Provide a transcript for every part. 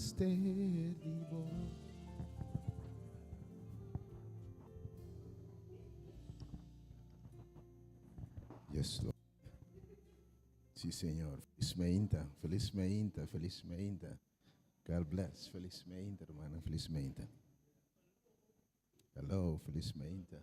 mester di bo. Yes, Lord. Sí, Señor. Feliz meinta, feliz meinta, feliz meinta. God bless. Feliz meinta, hermana. Feliz meinta. Hello, feliz meinta.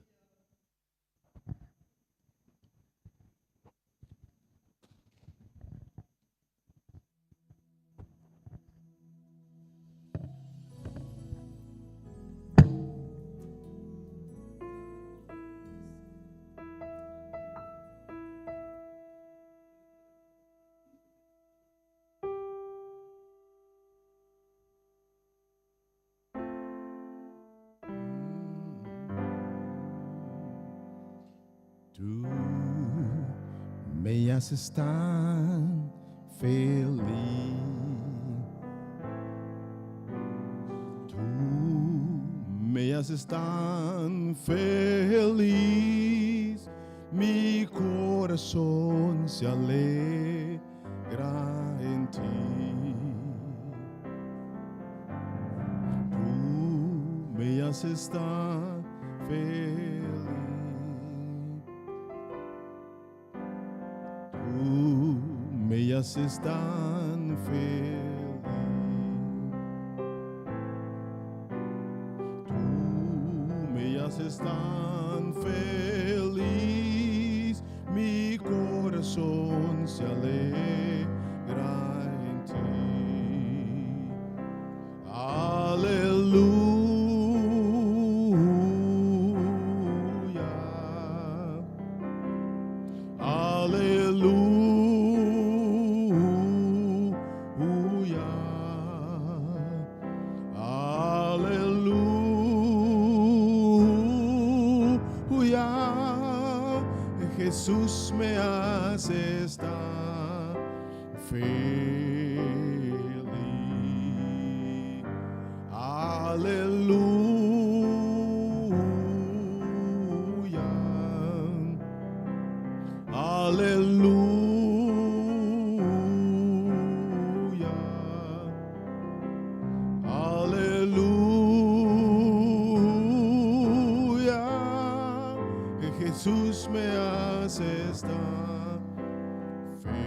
Tú me haces tan feliz. Tú me haces tan feliz. Mi corazón se alegra en ti. Tú me haces tan feliz. Tú me haces tan feliz. Tú me haces tan feliz. Mi corazón se alegra en ti. Aleluya. Aleluya. Aleluya. Jesús me hace estar feliz. Aleluya. Aleluya. Aleluya. Jesús me hace estar feliz.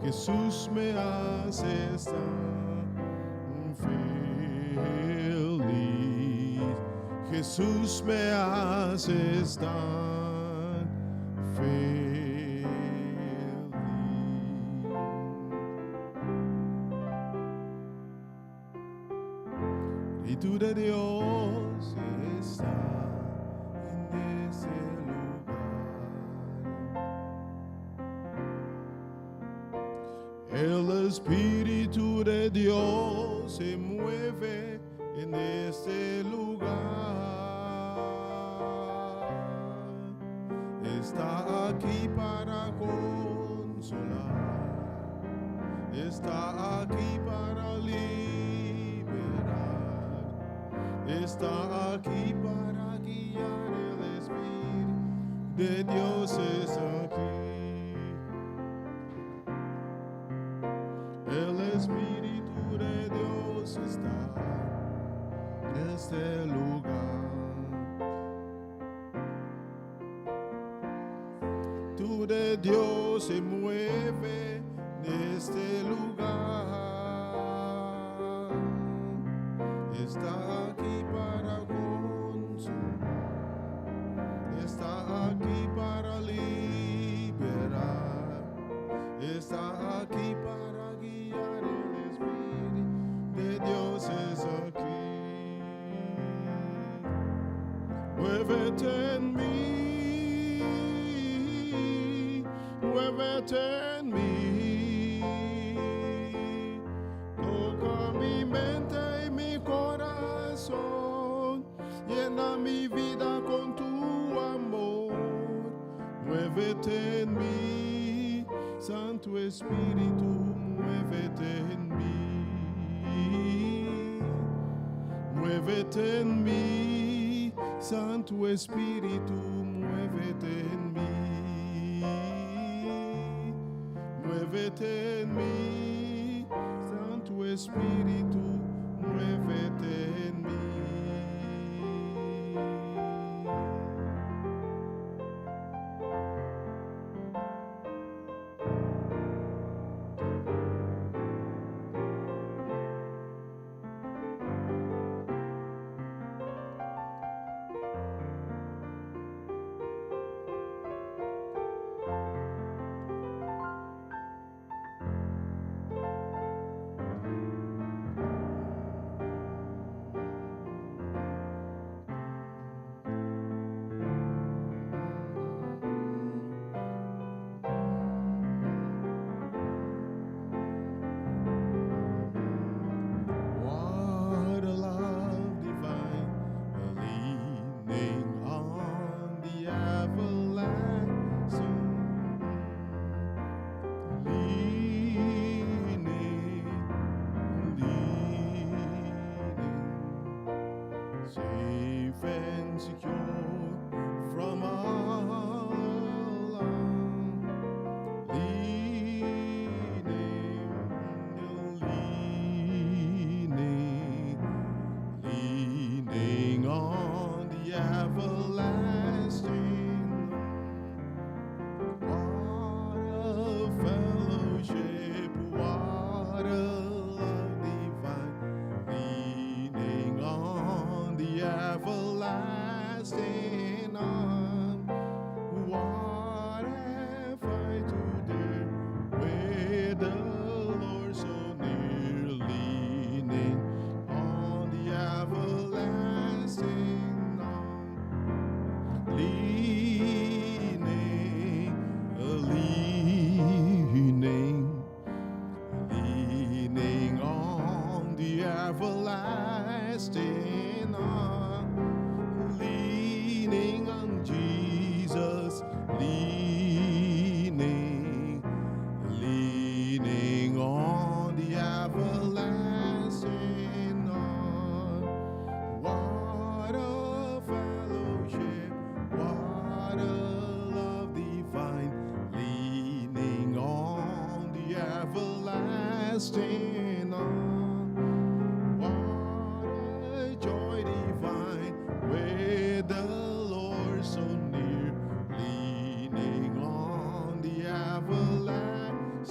Jesús me hace estar feliz. Jesús me hace estar feliz. Espíritu de Dios está en ese lugar. El Espíritu de Dios se mueve en este lugar. Está aquí para consolar. Está aquí para liberar. Está aquí para guiar el Espíritu de Dios es aquí. El Espíritu de Dios está en este lugar. Espíritu de Dios se mueve en este lugar. Está aquí para consolar. Está aquí para liberar. Está aquí para guiar el Espíritu de Dios es aquí. Muévete en mí, muévete en mí. Toca mi mente y mi corazón, llena mi vida con tu amor. Muévete en mí, Santo Espíritu, muévete en mí. Muévete en mí, Santo Espíritu, muévete en mí. Muévete en mí, Tu Espíritu, muévete en mí. What a love divine, leaning on the everlasting, leaning, leaning, safe and secure from all alarm. Leaning, leaning, leaning on the everlasting. What a fellowship, what a love divine, leaning on the everlasting arm. What have I to do with the Lord so near, leaning on the everlasting arm? Leaning, leaning, leaning on the everlasting arm, leaning on Jesus, leaning, leaning on the everlasting arm. What a fellowship, what a love divine, leaning on the everlasting arm. What a joy divine with the Lord so near, leaning on the everlasting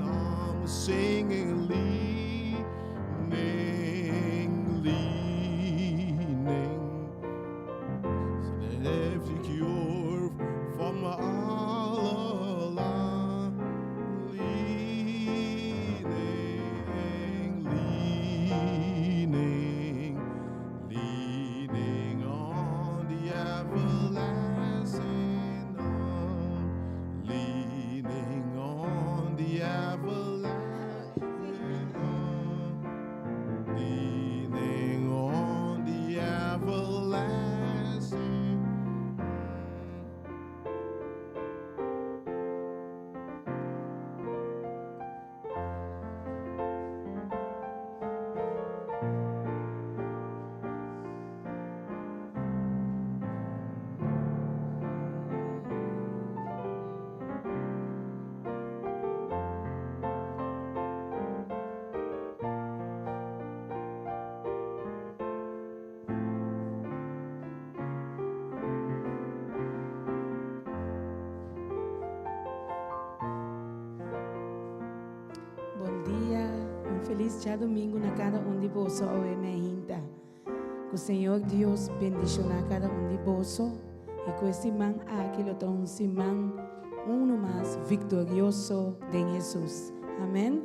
arm, singing, leaning, leaning. Secure from all alarm, leaning, leaning, leaning on the everlasting arm, leaning on the everlasting arm, leaning on the everlasting. Bon dia, un felis djadumingu na kada un di boso awe meinta. Ku Señor Dios bendishoná kada un di boso i ku e siman aki lo ta un siman unu mas viktorioso den Hesus. Amen.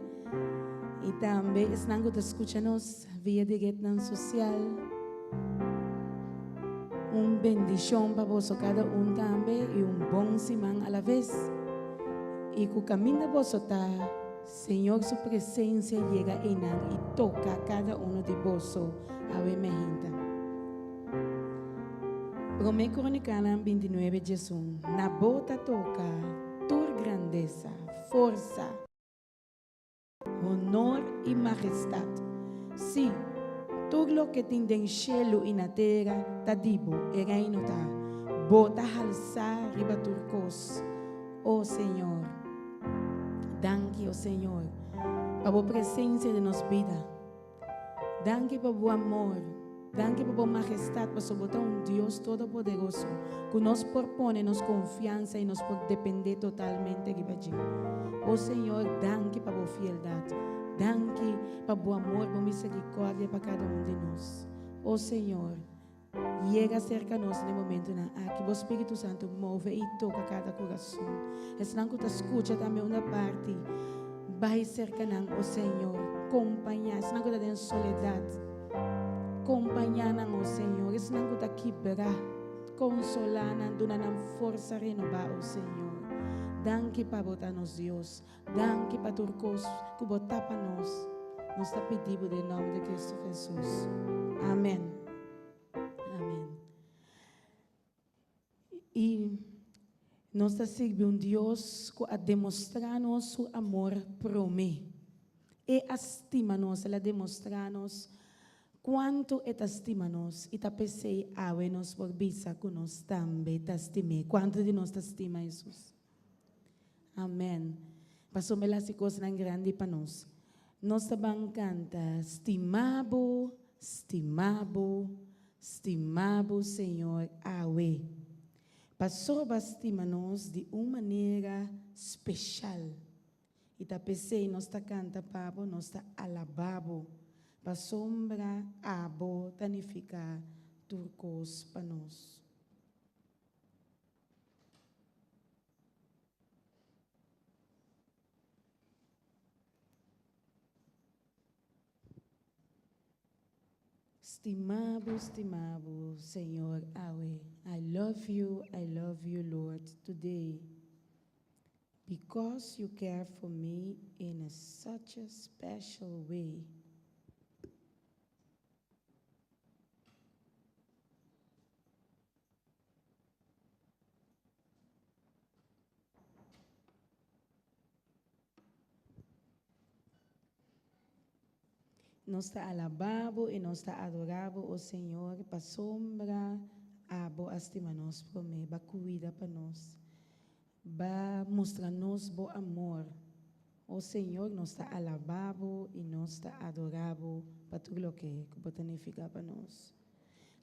I tambe esnan ku ta skucha nos via di retnan sosial, un bendishon pa boso kada un tambe i un bon siman alaves. I ku kaminda boso ta, Señor su presensia yega einan i toka kada uno di boso awe mehinta. Promé Kronikanan 29 diesun Na bo ta toka tur grandesa, forsa, honor i majestat. Sí, tur loke tin den shelu i na tera ta di bo, e reino ta. Bo ta halsá riba tur kos, o Señor. Danki, o Señor. pa bo presensia den nos bida. Danki pa bo amor. Danki pa bo mahestat pasobra bo ta un Dios todopoderoso ku nos por pone nos konfiansa i nos por dependé totalmente riba dje. O Señor, danki pa bo fieldat. Danki pa bo amor, bo miserikòrdia pa kada un di nos. O Señor, yega serka nos den e momentunan aki. Bo Spiritu Santu move i toka kada kurason. Esnan ku ta skucha tambe unda parti, bai serka nan, o Señor. Kompañá esnan ku ta den soledat. Kompañá nan, o Señor. Esnan ku ta kibrá, konsolá nan, duna nan forsa renobá, o Señor. Danki pa bo ta nos Dios. Danki pa tur kos ku bo ta pa nos. Nos ta pidi bo den nòmber di Kristu Hesus. Amen. Amen. I nos ta sirbi un Dios ku a demostrá nos su amor promé. E a stima nos, el a demostrá nos kuantu e ta stima nos i ta p'esei awe nos por bisa ku nos tambe ta stim'é. Kuantu di nos ta stima Hesus? Amen. Pasobra el a hasi kosnan grandi pa nos. Nos ta ban kanta, Stima bo, stima bo, stima bo, Señor, awe. Pasobra stima nos di un manera speshal. I ta p'esei nos ta kanta pa bo, nos ta alabá bo, pasobra abo ta nifiká tur kos pa nos. Stima bo, stima bo, Señor, awe. I love you, I love you, Lord, today. Because you care for me in a such a special way. Nos ta alabá bo i nos ta adorá bo, o Señor, pasobra abo a stima nos promé. Ba kuida pa nos. Ba mustra nos bo amor. O Señor, nos ta alabá bo i nos ta adorá bo pa tur loke ku bo ta nifiká pa nos.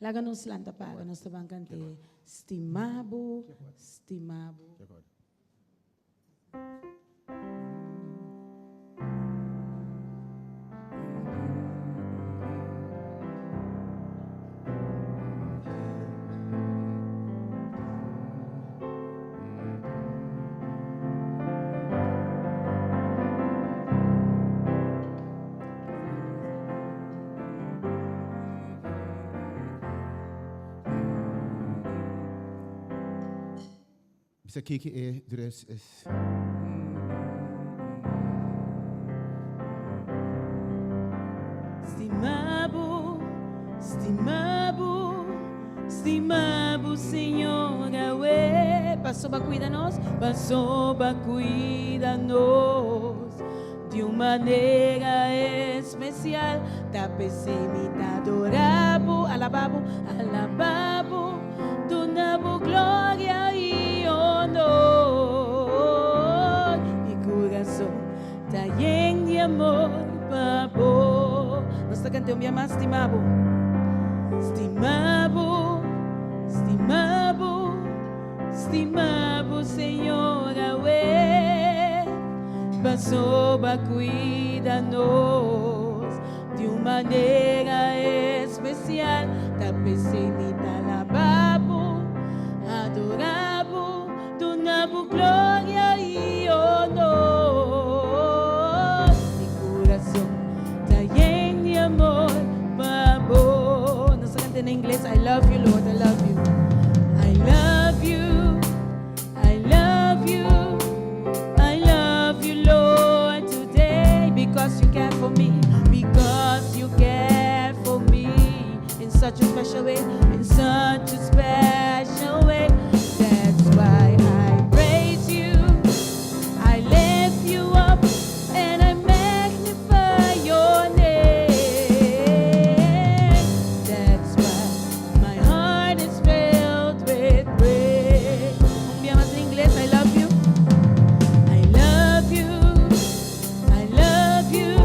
Laga nos lanta para, nos ta ban kant'é, Stima bo, stima bo. Bisa kiki e drums is. Stima bo, stima bo, stima bo Señor awe. Pasobra cuida nos, pasobra cuida nos di un manera especial. Ta p'esei mi ta adora bo, alaba bo, alaba bo. Duna bo gloria i honor. Mi kurason ta yen di amor pa bo. Nos ta kant'é un bia mas, Stima bo, stima bo, stima bo, stima bo, Señor, awe. Pasobra kuida nos. Di un manera especial ta p'esei mi ta alabá bo, adorá bo, duna bo gloria i honor. Mi curason ta yen di amor pa bo. Nos ta canta na ingles, I love you Lord, I love you. I love you, I love you, I love you Lord today because you care for me, because you care for me in such a special way, in such a special way. That's why I praise you, I lift you up and I magnify your name. That's why my heart is filled with praise. Un bia mas na ingles, I love you. I love you. I love you.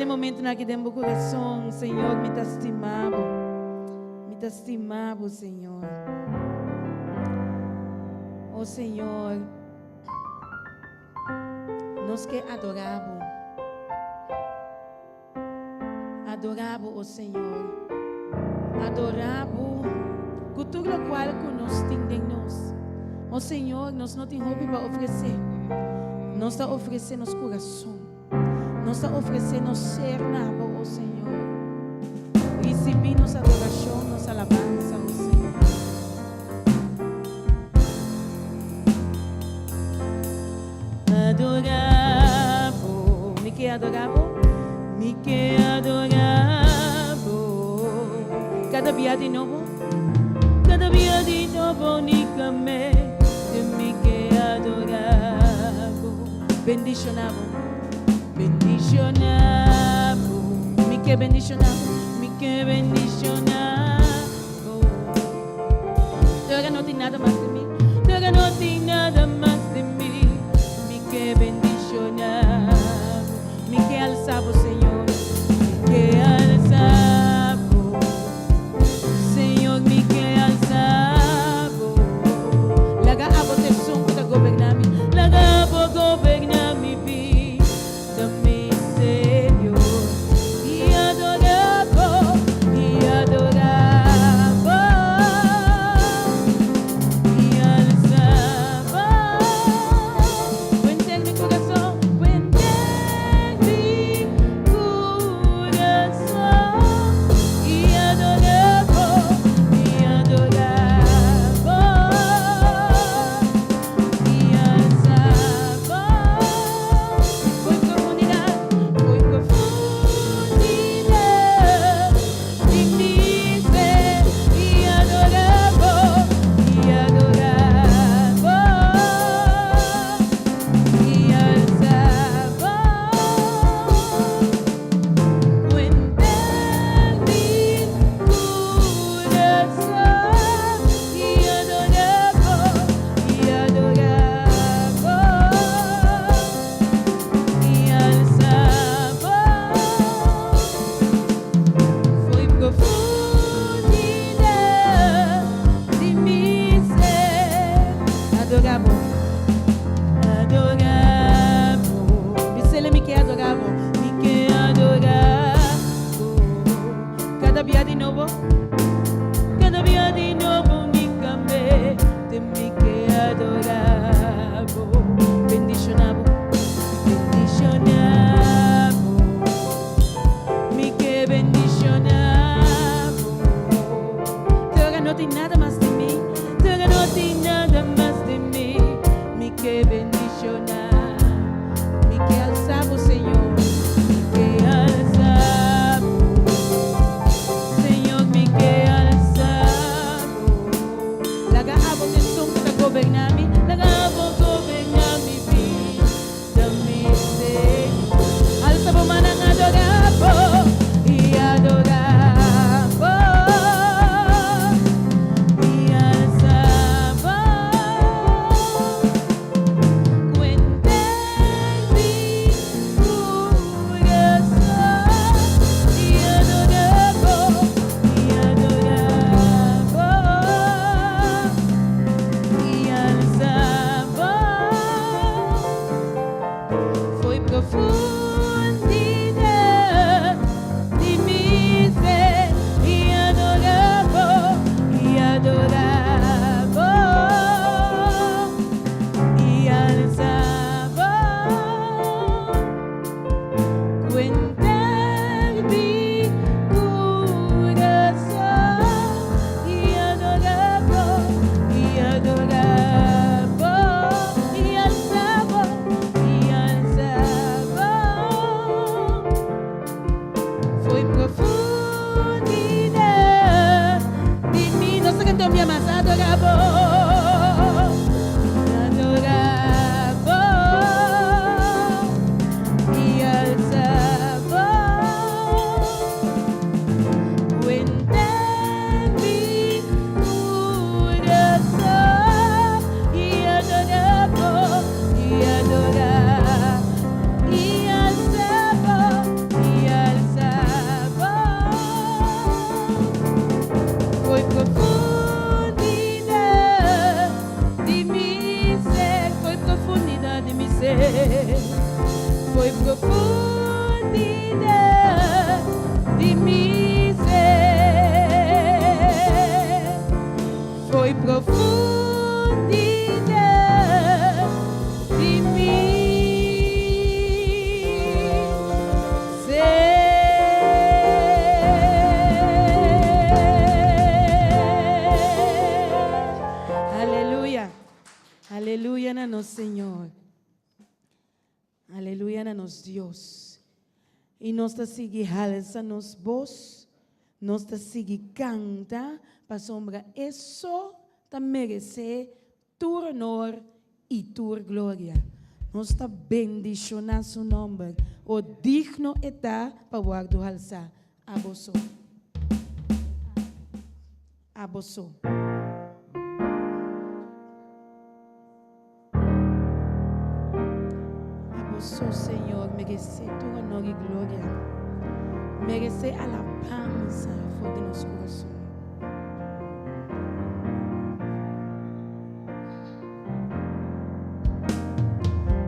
Na e momentonan aki den bo kurason, Señor, mi ta stima bo. Mi ta stima bo, Señor. O Señor, nos ke adorá bo. Adorá bo, o Señor. Adorá bo ku tur lokual ku nos tin den nos. O Señor, nos no tin hopi pa ofresé. Nos ta ofresé nos kurason. Nos ta ofresé nos ser na bo, o Señor. Risibí nos adorashon, nos alabansa, o Señor. Adorá bo, mi ke adorá bo, mi ke adorá bo. Kada bia di nobo, kada bia di nobo unikamente mi ke adorá bo. Bendishoná bo, bendishoná bo, mi ke bendishoná bo, mi ke bendishoná bo. Te no tin nada mas di mi, te no tin nada mas di mi. Mi ke bendishoná bo, mi ke alsa bo, Señor, mi ke alsa bo. Señor, mi ke alsa bo. Laga abo ta esun ku ta goberná mi, laga abo goberná mi bida, mi Señor. I adorá bo, i adorá bo. I alsa bo. Ku mi kurason, ku mi kurason. I adorá bo, i adorá bo. I alsa bo. Foi profundidat, foi profundidat. Di mi ser i adorá bo, i adorá bo. I alsa bo. Ku mi kurason i adorá bo, i adorá bo. I alsa bo. Foi profundidat di mi ser. Adorá bo, adorá bo. Bis'é mi ke adorá bo, mi ke adorá bo. Kada dia di nobo, kada dia di nobo unikamente mi ke adorá bo. Bendishoná bo, bendishoná bo. Mi ke bendishoná bo. Te no tin nada mas di mi, te no tin nada mas di mi. Mi ke bendishoná, mi ke alsa bo, Señor, mi ke alsa bo. Señor, mi ke alsa bo. Laga abo ta esun ku ta goberná mi, laga abo goberná mi bida, mi Señor. Alsa bo man, adorá bo, i adorá bo. I alsa bo. Ku mi kurason i adorá bo, i adorá bo. I alsa bo. Foi profundidat di mi ser i adorá bo, i adorá bo. I alsa bo. Ku mi kurason i adorá bo, i adorá bo, i alsa bo, i alsa bo. Foi profundidat di mi. Nos ta kanta mas adorá bo, adorá bo, i alsa bo. Ku mi kurason i adorá bo, i adorá, i alsa bo, i Foi profundidad di mi ser. Aleluya. Aleluya na nos Señor. Aleluya na nos Dios. I nos ta sigui halsa nos bos, nos ta sigui kanta, pasobra E so ta meresé tur honor i tur gloria. Nos ta bendishoná Su nòmber. O digno E ta pa wòrdu halsá. Abo so. Abo so. Abo so, Señor, meresé tur honor i gloria. Meresé alabansa for di nos kurason.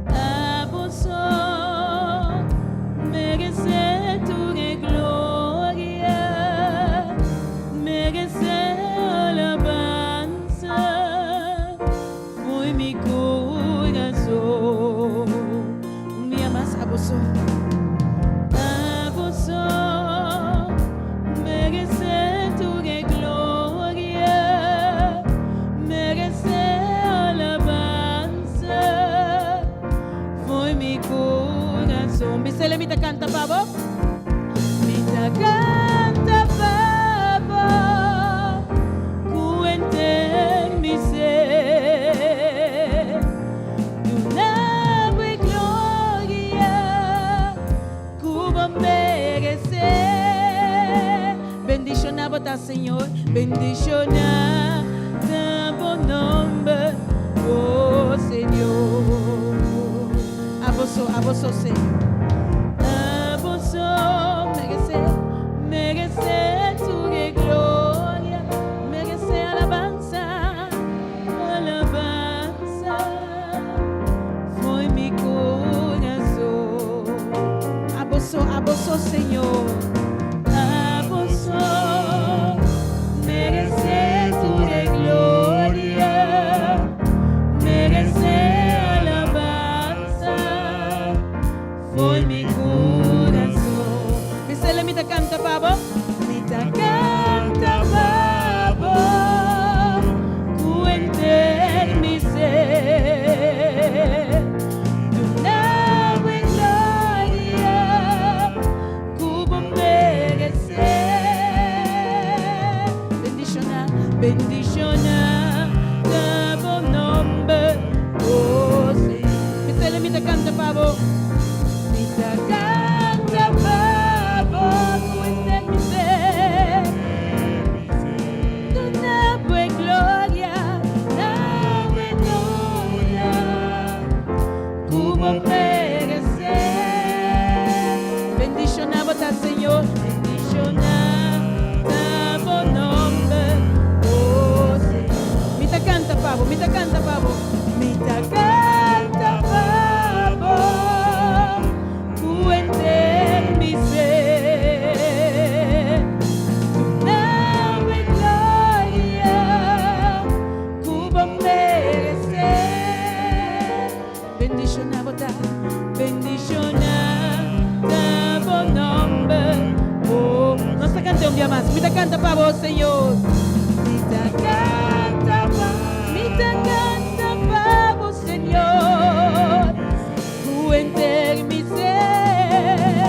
Abo so meresé tur e gloria, meresé alabansa. Foi mi corazón. Un dia mas, abo so. Abo so merece tur e gloria, merece alabansa. Foi mi corazón. Bisele mi ta canta pa bo. Mi ta canta pa bo. Ku henter mi ser. Duna bo e gloria ku bo meresé. Bendishoná bo ta, Señor. Bendishoná ta bo nomber, oh Señor. Abo so, abo so, Señor. Abo so meresé, meresé tur e gloria, meresé alabansa, alabansa. Foi mi corazón. Abo so, Señor. Abo so meresé tur e gloria, meresé alabansa. Foi mi corazón. Bisele mi ta canta pa bo. Mi ta canta pa bo. Ku henter mi ser. Duna bo e gloria ku bo meresé. Bendishoná, bendishoná ta bo nomber, oh Señor. Bisele mi ta canta pa bo. Mi ta canta pa bo ku henter mi ser. Duna bo e gloria, duna bo e gloria ku bo meresé. Bendishoná bo ta, Señor. Bendishoná ta bo nomber, oh Señor. Mi ta canta pa bo, mi ta canta pa bo. Mi ta canta pa bo, ku henter mi ser. Duna bo e gloria ku bo meresé. Bendishoná bo ta, bendishoná ta bo nomber. Oh, nos ta kanta un dia mas. Mi ta kanta pa bo, Señor. Mi ta kanta pa, mi ta kanta pa bo, Señor. Ku henter mi ser.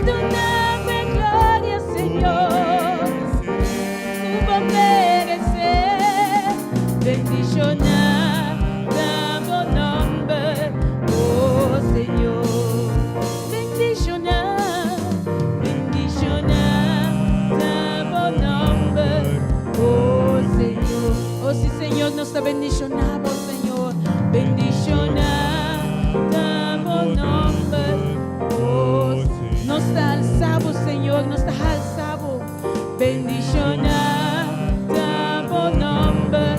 Duna bo e gloria, Señor. Ku bo meresé. Bendishoná ta bo nomber, oh Señor. Bendishoná, bendishoná ta bo nomber, oh Señor. Oh sí, Señor, nos ta bendishoná bo, Señor. Bendishoná ta bo nomber, oh Señor. Nos ta alsa bo, Señor, nos ta alsa bo. Bendishoná ta bo nomber,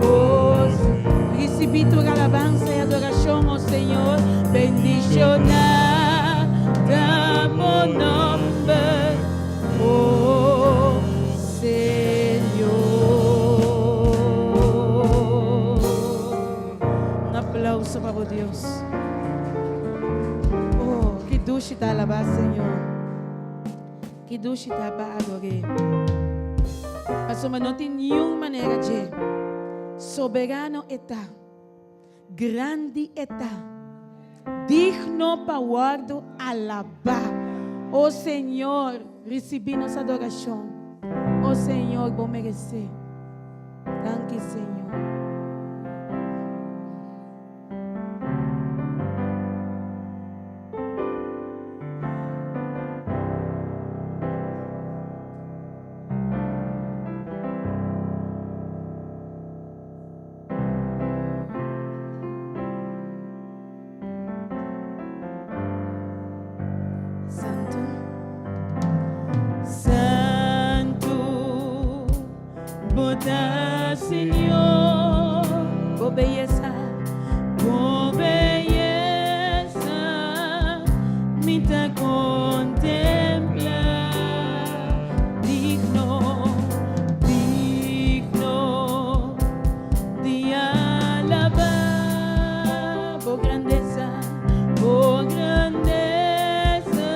oh Señor. Risibí tur alabansa i adorashon, oh Señor. Bendishoná ta bo nomber, oh Señor. dushi ta alabá Señor. Ki dushi ta pa ador'é. Pasobra no tin niun manera dje. Soberano e ta. Grandi e ta. Digno pa wòrdu alabá. O Señor, risibí nos adorashon. O Señor, bo meresé. Danki, Señor. Santu, Santu, bo ta Señor, bo beyesa, bo beyesa, mi ta contempla, digno, digno di alabá, bo grandesa, bo grandesa,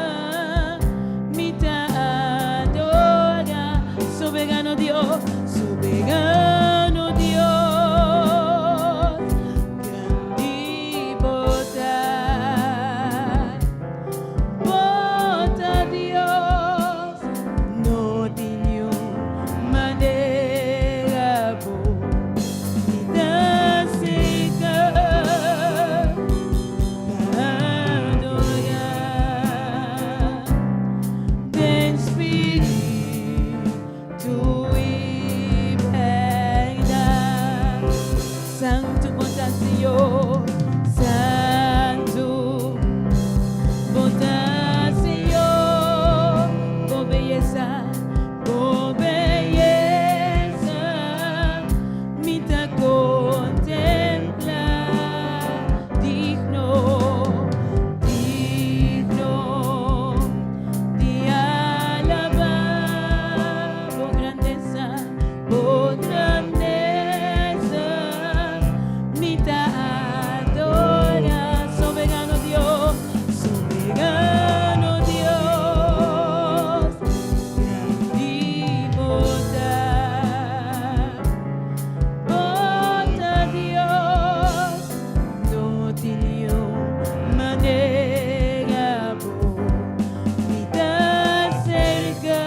mi ta adorá, soberano Dios, soberano Dios, grandi bo ta, bo ta Dios, no tin niun manera bo mi ta serka pa adorá den spiritu i bèrdat. Santu bo ta Señor, Santu bo ta Señor, bo beyesa, bo beyesa, mi ta kontemplá, digno, digno di alabá, bo grandesa, bo grandesa, mi ta adorá, soberano Dios, soberano Dios, grandi bo ta, bo ta Dios, no tin niun manera bo mi ta serka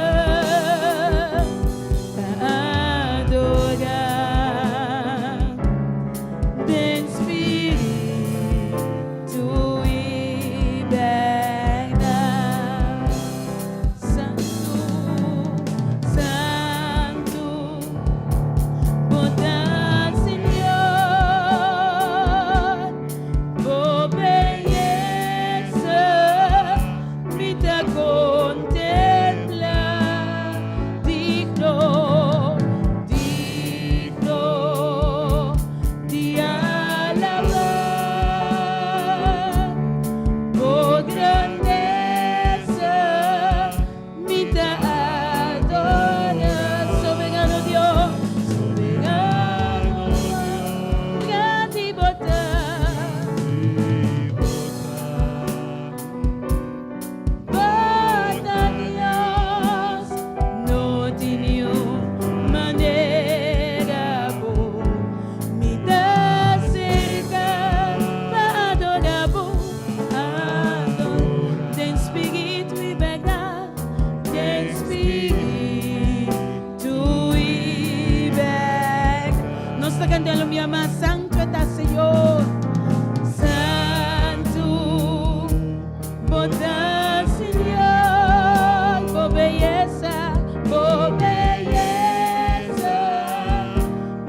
pa adorá den spiritu i bèrdat. Santu, Santu, bo ta Señor, bo beyesa mi ta kontemplá, digno, digno di alabá, bo grandesa mi ta adorá, soberano Dios, soberano Dios, grandi bo ta. Bo ta Dios, no tin niun manera bo mi ta serka pa adorá bo, adorá den spiritu i bèrdat, den spiritu i bèrdat. Nos ta kantando mi ama, Santu ta Señor, Santu, bo ta Señor, bo beyesa, bo beyesa,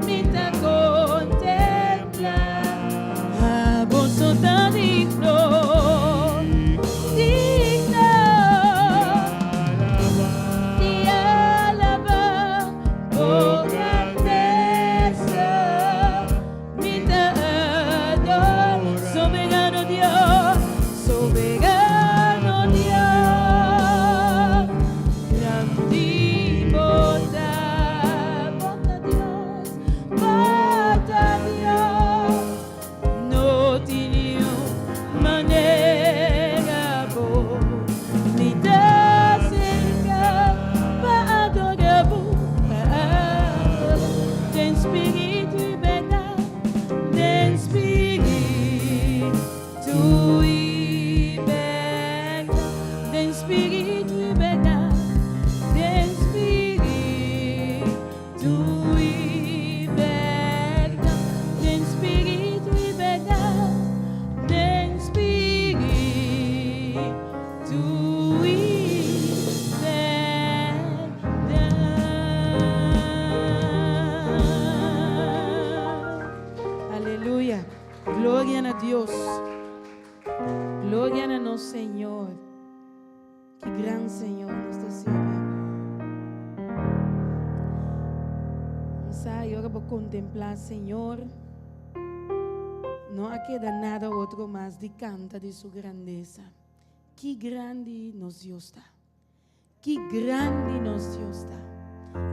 mi ta kontemplá, abo so ta digno, digno di alabá, bo grandesa, mi ta Dios. Gloria na nos Señor. Ki gran Señor nos ta sirbi. Sa, y ora bo contempla Señor, no a keda nada otro mas di canta di su grandeza. Ki grandi nos Dios ta. Ki grandi nos Dios ta.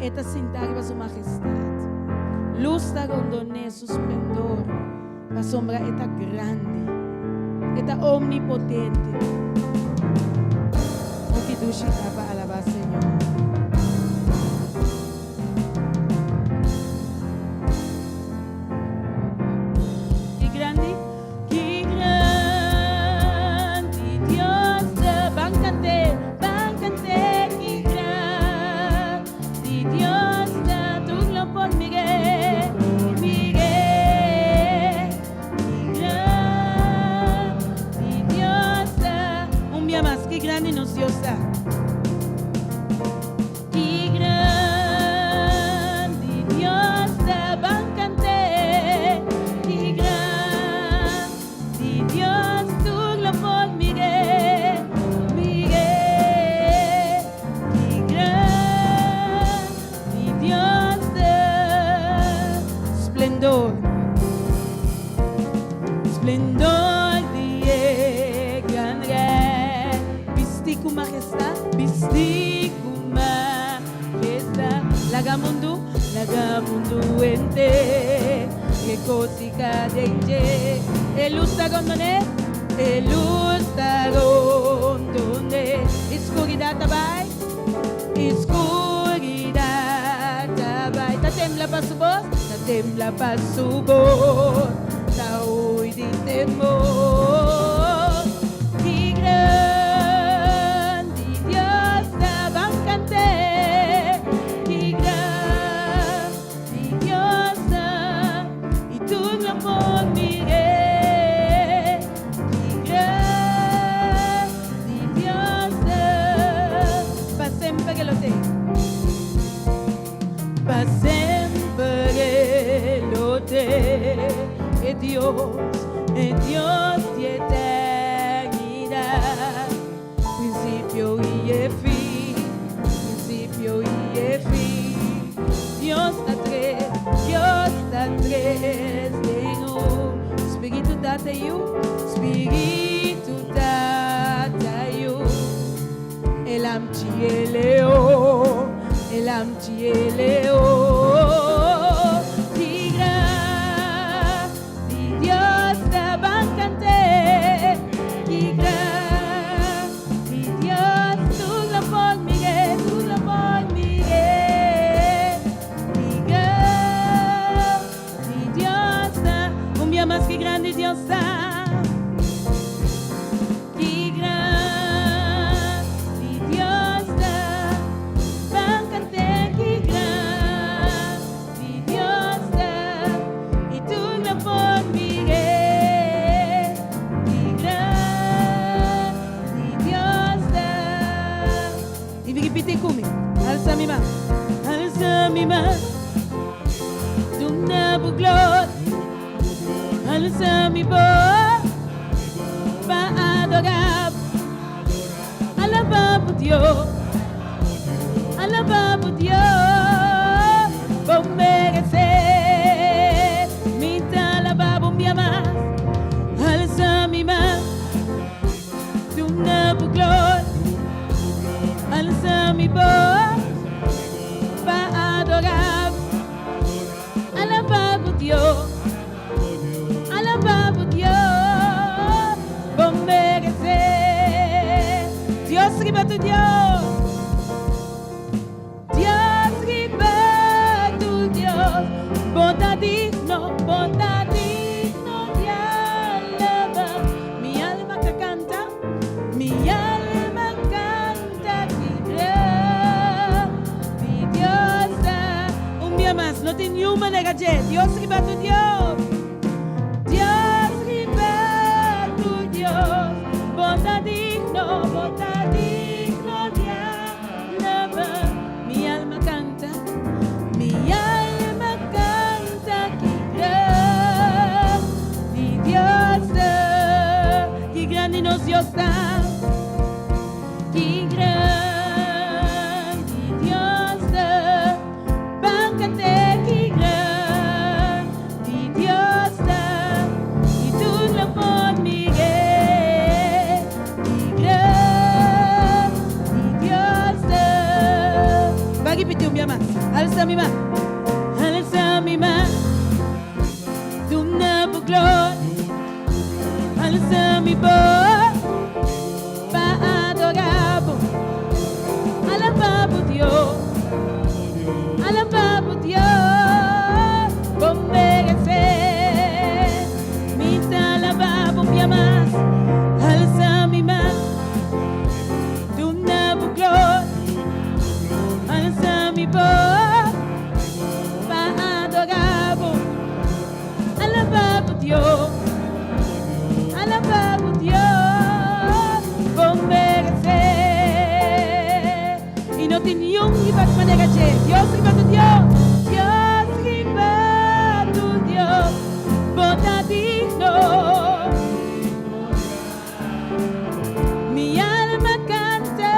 E ta sinta riba su majestad. Luz ta rondon'é, su splendor, pasobra e ta grandi. E ta omnipotente. Oh, ki dushi ta pa alabá Señor. Ki grandi, ki grandi Dios ta. Ban cant'é, ban cant'é, ki grandi Dios ta. Tur lo por mir'é, mir'é. Ki grandi Dios ta. Un bia mas, ki grandi nos Dios ta. Ki grandi Dios ta, ban cant'é. Ki grandi Dios, tur lo por mir'é, mir'é. Ki grandi Dios ta. Splendor, splendor di e gran Rey. Bisti cu majestad, bisti cu majestad. Laga mundu, laga mundu henter regocihá den dje. E luz ta rondon'é, e luz ta rondon'é. Scuridad ta bai, scuridad ta bai. Ta tembla pa su voz, ta tembla pa su voz, ta hui di temor. Ki grandi Dios ta, ban cant'é. Ki grandi Dios ta, y tur lo por mir'é. Ki grandi Dios ta, pa semper e lo t'ei. Pa semper e lo t'ei. E Dios, e Dios di eternidad. Principio y e fin, principio y e fin. Dios ta tres, Dios ta tres den un. Spiritu Tata Yu, Spiritu Tata Yu. E Lamchi e Leon, e Lamchi e Leon. Ki grandi Dios ta, ban cant'é. Ki grandi Dios, tur lo por mir'é, tur lo por mir'é. Ki grandi Dios ta, un dia mas ki grandi Dios ta. Ki grandi Dios ta, ban cant'é, ki grandi Dios ta, y tur lo por mir'é. Ki grandi Dios ta. Y ripiti cu mi, alsa mi man, alsa mi man, duna bo gloria, alsa mi voz pa adora, alaba Dios, alaba Dios, bo merece, mi ta alaba bo mi mas, alsa mi man, duna bo gloria, alsa mi voz pa adora, alaba Dios, alaba Dios, bo merece. Dios riba tur Dios, Dios riba tur Dios, bo ta digno, bo ta digno di alaba. Mi alma ta canta, mi alma canta ki grandi Dios ta. Un dia mas, no tin ningun manera dje. Dios riba tur Dios. Dios riba tur Dios, bo ta digno, bo ta digno di alaba. Mi alma canta, mi alma canta ki grandi Dios ta. Dios ta. Ki grandi Dios ta. Ban kant'é, ki grandi Dios ta. I tur lo por mir'é. Ki grandi Dios ta. Ban ripití un bia mas. Alsa mi man. Alsa mi man. Duna bo gloria. Alsa mi bos pa adorá bo. Alabá bo Dios. Alabá bo Dios. Bo meresé. Mi ta alabá bo un bia mas. Alsa mi man. Duna bo gloria. Alsa mi bos pa adorá bo. Alabá bo Dios. Alabá bo Dios. Bo meresé. I no tin niun riba manera dje. Dios riba tur Dios. Dios riba tur Dios. Bo ta digno. Mi alma kanta.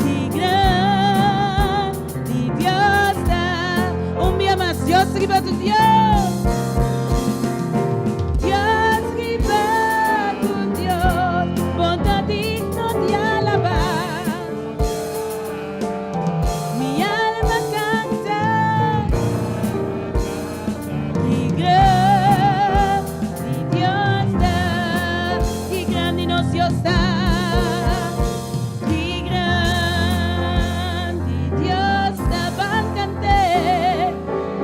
Ki grandi Dios ta. Un bia mas. Dios riba tur Dios. Dios riba tur Dios. Bo ta digno di alabá. Mi alma kanta. Ki grandi Dios ta. Ki grandi nos Dios ta. Ki grandi Dios ta. Ban kant'é.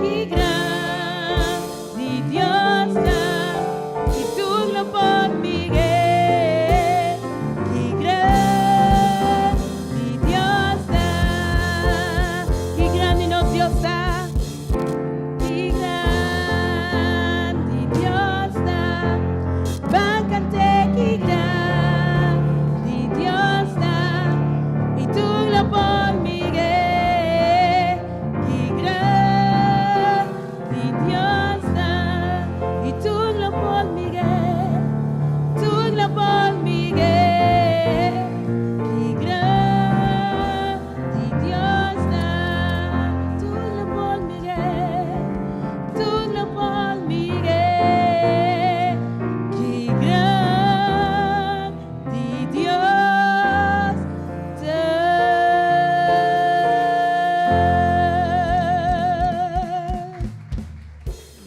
Ki grandi Dios ta. I tur lo por mir'é. Ki grandi Dios ta. Ki grandi nos Dios ta. Ki grandi Dios ta. Ban kant'é, ki grandi Dios ta. I tur lo por mir'é. Ki grandi Dios ta. I tur lo por mir'é. Tur lo por mir'é. Ki grandi Dios ta. Tur lo por mir'é. Tur lo por mir'é. Ki grandi Dios ta.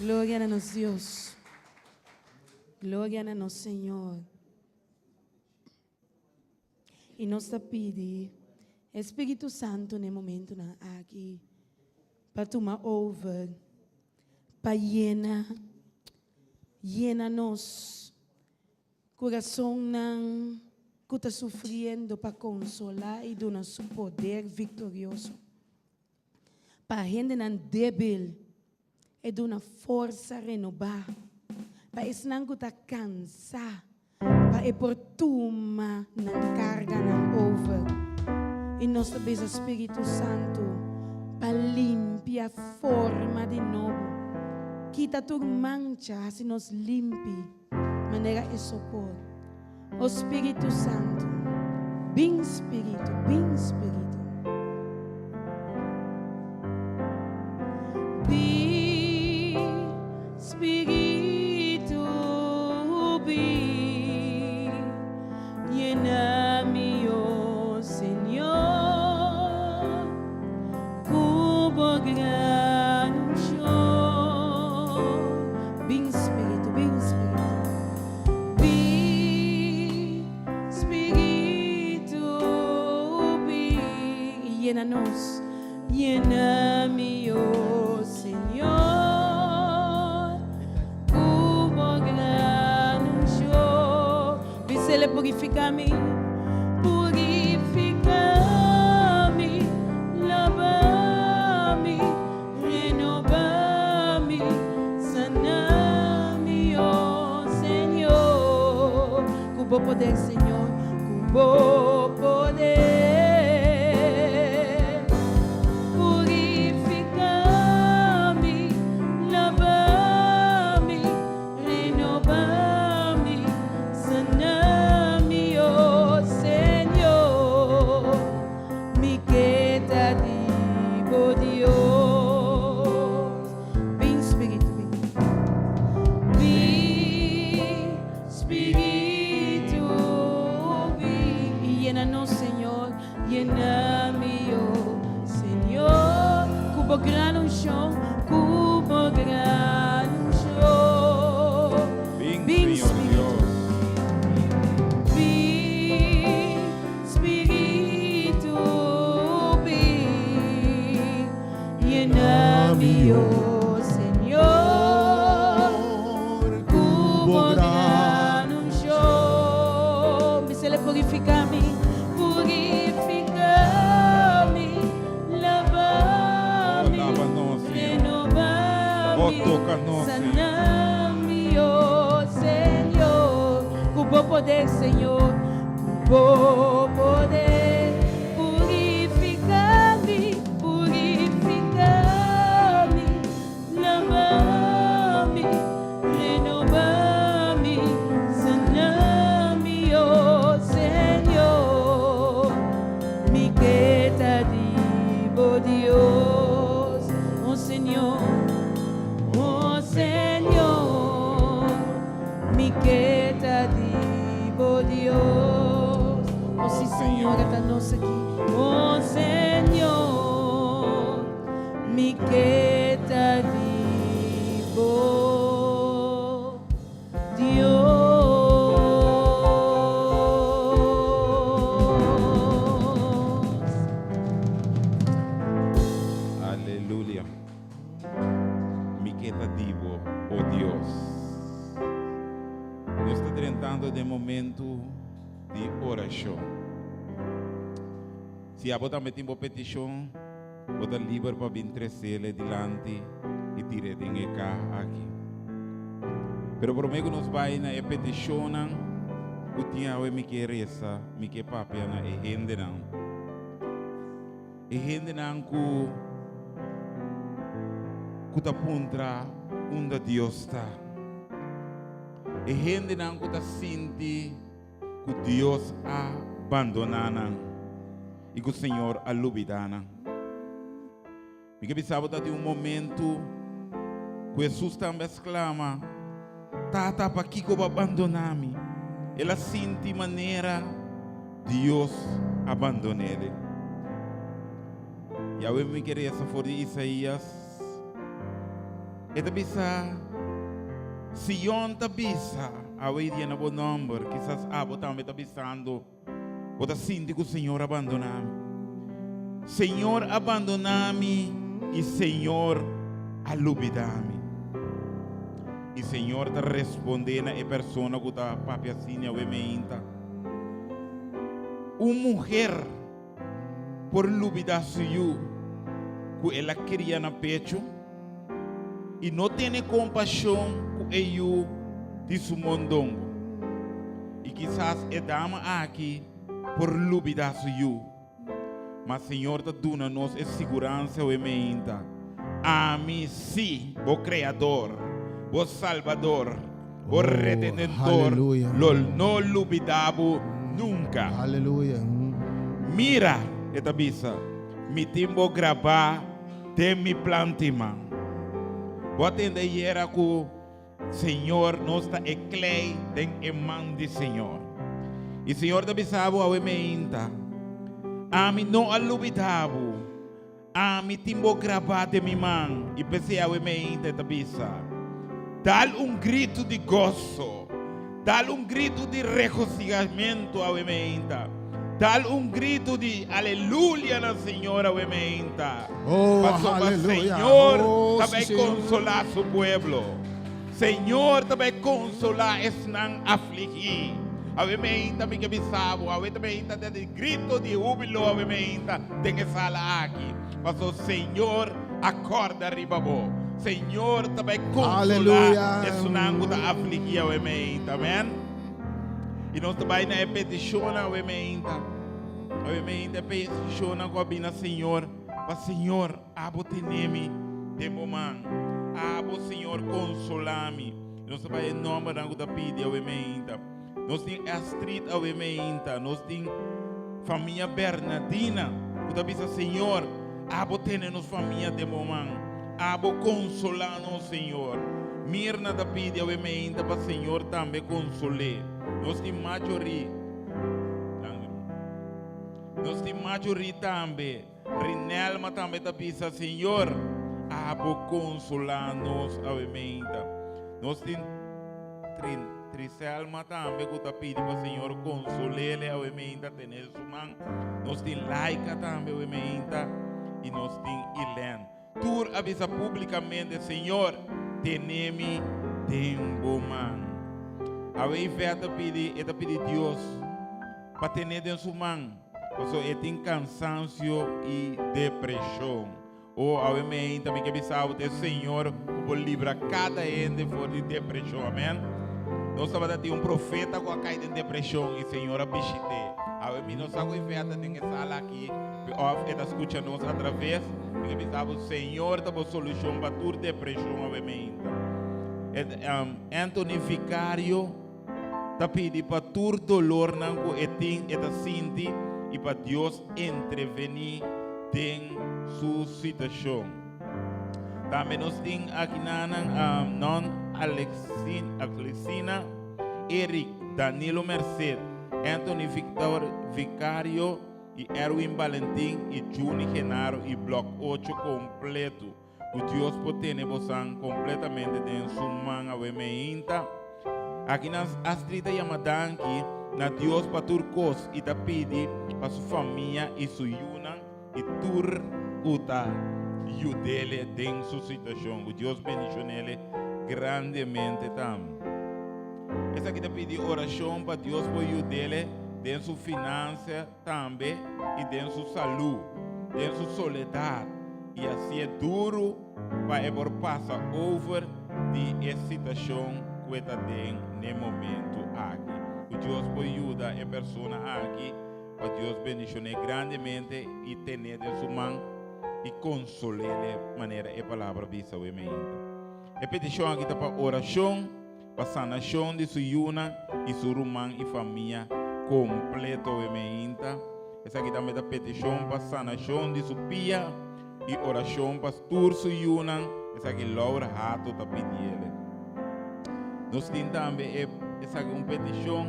Gloria na nos Dios. Gloria na nos Señor. I nos ta pidi Spiritu Santu na e momentonan aki pa tuma over, pa yena, yena nos kurasonnan ku ta sufriendo, pa konsolá i duna su poder viktorioso. Pa hendenan débil e duna forsa renobá. Pa esnan ku ta kansá, pa e por tuma nan karganan over. I nos ta bisa Spiritu Santu pa limpia forma di nobo. Kita tur mancha, hasi nos limpi manera e sopor. O Spiritu Santu, bin Spiritu, bin Spiritu. Bin Spiritu, bin, yena mi, o Señor, ku bo gran unshon. Bin Spiritu, bin Spiritu. Bin Spiritu, bin, yena nos, yena mi, o Señor, ku bo gran unshon. Bis'é purifiká mi, purifiká mi, laba mi, renobá mi, sana mi, o Señor. Ku bo poder, Señor, ku bo poder. Purifiká mi, laba mi, renobá mi. gran unshon, ku bo gran unshon. Bin, Bin, Señor Spiritu. Dios. Bin, Spiritu, bin, yena mi, oh Señor, ku bo gran unshon. Bis'é purifiká mi, purifiká mi, laba Oh, mi, laba nos, Señor. renobá Oh, mi, toka nos, Señor. sana mi, oh Señor, ku bo poder, Señor, ku bo poder, purifiká mi, purifiká mi, laba mi, renobá mi, sana mi, oh Señor, mi ke ta di bo Dios, oh Señor, oh Señor, mi ke ta di bo Dios, oh sí Señor, ta nos aki, oh Señor, mi ke ta di bo Dios. Aleluya. Mi ke ta di bo, oh Dios. Nos ta drentando den momento di orashon. Si abo tambe tin petishon, bo ta liber pa bin tres'é dilanti i tir'é den e kaha aki. Pero promé ku nos bai na e petishon, ku tin awe mi ke resa, mi ke papia na e hendenan. E hendenan ku ta puntra unda Dios ta. E hendenan ku ta sinti ku Dios a bandoná nan i ku Señor a lubidá nan. Mi ke bisa di un momento ku Jesus tambe a sklama, Tata, pakiko bo a bandoná mi? El a sinti manera Dios a bandon'é. I awe mi ke resa for di Isaías. E ta bisa, Sion ta bisa, awe dia na bo nòmber, kisas abo tambe ta bisando, bo ta sinti ku Señor a bandoná mi. Señor a bandoná mi i Señor a lubidá mi. I Señor ta respondé na e persona ku ta papia asina awe mainta. Un muhé por lubidá su yu ku el a kria na pechu i no tene kompashon ku e yu di su mondongo. I kisas e dama aki por lubidá su yu. Ma Señor ta duna nos e siguransa awe mainta. Ami sí, bo Kreador, bo Salbador, bo Oh, Redentor, aleluya. lo no lubidá bo nunka. Aleluya. Mira, e ta bisa, mi tin bo grabá den mi plant'i man. Bo a tende ayera ku Señor nos ta e klei den e man di Señor. I Señor ta bisa bo awe mainta. Ami no a lubidá bo. Ami tin bo grabá den mi man. I p'esei awe mainta ta bisa. Dal un gritu di goso. Dal un gritu di regosihamentu awe mainta. Dal un gritu di aleluya na Señor awe mainta. Oh, Pasobra aleluya. Señor Oh, tambe sí, Señor. konsolá su pueblo. Señor tambe konsolá esnan afligí. Awe mainta mi ke bisa bo, awe mainta di gritu di húbilo, awe mainta den e sala aki. Paso Señor a kòrda riba bo. Señor tambe konsolá Aleluya. esnan ku ta afligí awe mainta. Amèn. I nos tambe na petishon awe mainta. Awe mainta petishon ku a bin na Señor. Pa Señor, abo tene mi den bo man. Abo Señor konsolá mi. Nos tambe nòmber ku ta pidi awe mainta. Nos tin Astrid awe mainta. Nos tin famia Bernardina. Ku ta bisa Señor, abo tene nos famia den bo man. Abo konsolá nos Señor. Mirna ta pidi awe mainta pa Señor tambe konsol'é. Nos tin Marjorie. Nos tin Marjorie tambe. Rinelma tambe ta bisa, Señor. Abo konsolá nos awe meinta. Nos tin Trin, Triselma tambe ku ta pidi pa Señor konsol'é awe meinta, tene su man. Nos tin Laika tambe awe meinta i nos tin Ilen. Tur a bisa públikamente, Señor, tene mi den bo man. Awe Ivette ta pidi, e ta pidi Dios pa tene den su man, pasobra e tin kansansio i depreshon. O awe meinta mi ke bisa bo te Señor ku por libra kada hende for di depreshon. Amen. Nos tabata tin un profeta ku a kai den depreshon i Señor a bishit'é. Awe mi no sa ku Ivette ta den e sala aki òf e ta skucha nos atraves. Mi ke bisa bo Señor ta bo solushon pa tur depreshon awe meinta. Anthony Vicario ta pidi pa tur dolornan ku e tin e ta sinti i pa Dios entrevení den su situashon. Tambe nos tin akinanan Non Alexina, Eric, Danilo Merced, Anthony Victor Vicario i Erwin Balentin i Juni Genaro i Blòk ocho kompletu. Ku Dios por tene bosan kompletamente den su man awe meinta. Aki nan Astrid ta yama danki na Dios pa tur kos i ta pidi pa su famia i su yunan i tur ku ta yud'ele den su situashon. Ku Dios bendishon'ele grandemente tambe. Esaki ta pidi orashon pa Dios por yud'ele den su finansa tambe i den su salú, den su soledat, i hasié duru pa e por pasa over di e situashon ku e ta den n'e momentu aki. Ku Dios por yuda e persona aki, pa Dios bendishon'é grandemente i ten'é den su man i konsol'é manera e palabra bisa awe meinta. E petishon aki ta pa orashon. Pa sanashon di su yunan i su ruman i famia kompleto we meinta. Esaki tambe ta petishon pa sanashon di su pia i orashon pa tur su yunan. Esaki Laura Hato ta pidiele. Nos tin tambe e esaki un petishon.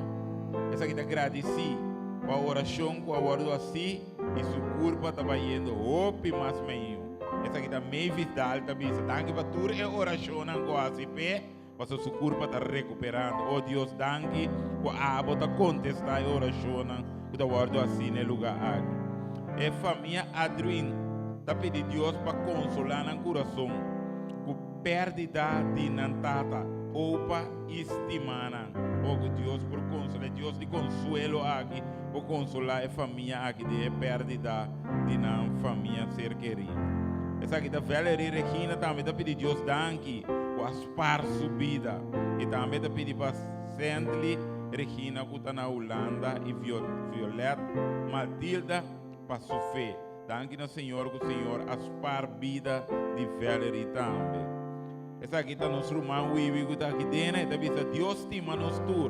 Esaki ta gradisí pa orashon ku a wòrdu hasí i su kurpa ta bayendo hopi mas mehio. Esaki ta Mavis Daal ta bisa. Danki pa tur e orashonnan ku a hasi p'e. Pasobra su kurpa ta rekuperando. O Dios, danki ku abo ta kontestá e orashonnan ku ta wòrdu hasí na e lugá aki. E famia Adwin ta pidi Dios pa konsolá nan kurason ku pèrdida di nan tata, opa i stimánan. O ku Dios por konsolá, e Dios di konsuelo aki por konsolá e famia aki den e pèrdida di nan famia ser kerí. Esaki ta Valerie Regina tambe ta pidi Dios danki ku a spar su bida. I tambe ta pidi pa Sently Regina ku ta na Hulanda i Violet Matilda pa su fe. Danki na Señor ku Señor a spar bida di Valerie tambe. Esaki ta nos ruman Wiwi ku ta aki dena. E ta bisa, Dios stima nos tur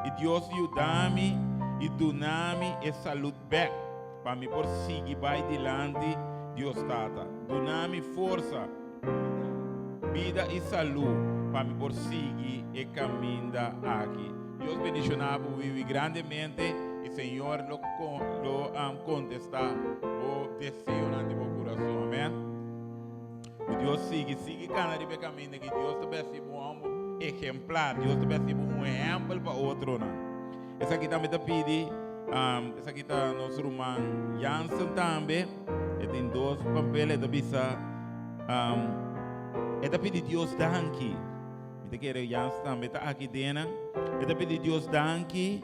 i Dios yuda mi i duna mi e salud bek pa mi por sigui bai dilanti Dios Tata. Duna mi forsa. Bida i salú pa mi por sigui e kaminda aki. Dios bendishoná bo Wiwi grandemente i Señor lo lo kontestá bo deseonan di bo kurason. Amèn. Ku Dios sigui sigui kana riba e kaminda aki. Dios ta besi bo un hòmber ehemplar. Dios ta besi bo un ehèmpel pa otronan. Esaki tambe ta pidi, esaki ta nos ruman Jansen tambe. E tin dos papel, e ta bisa, e ta pidi Dios danki. Mi ta kere Jansen tambe ta aki dena. E ta pidi Dios danki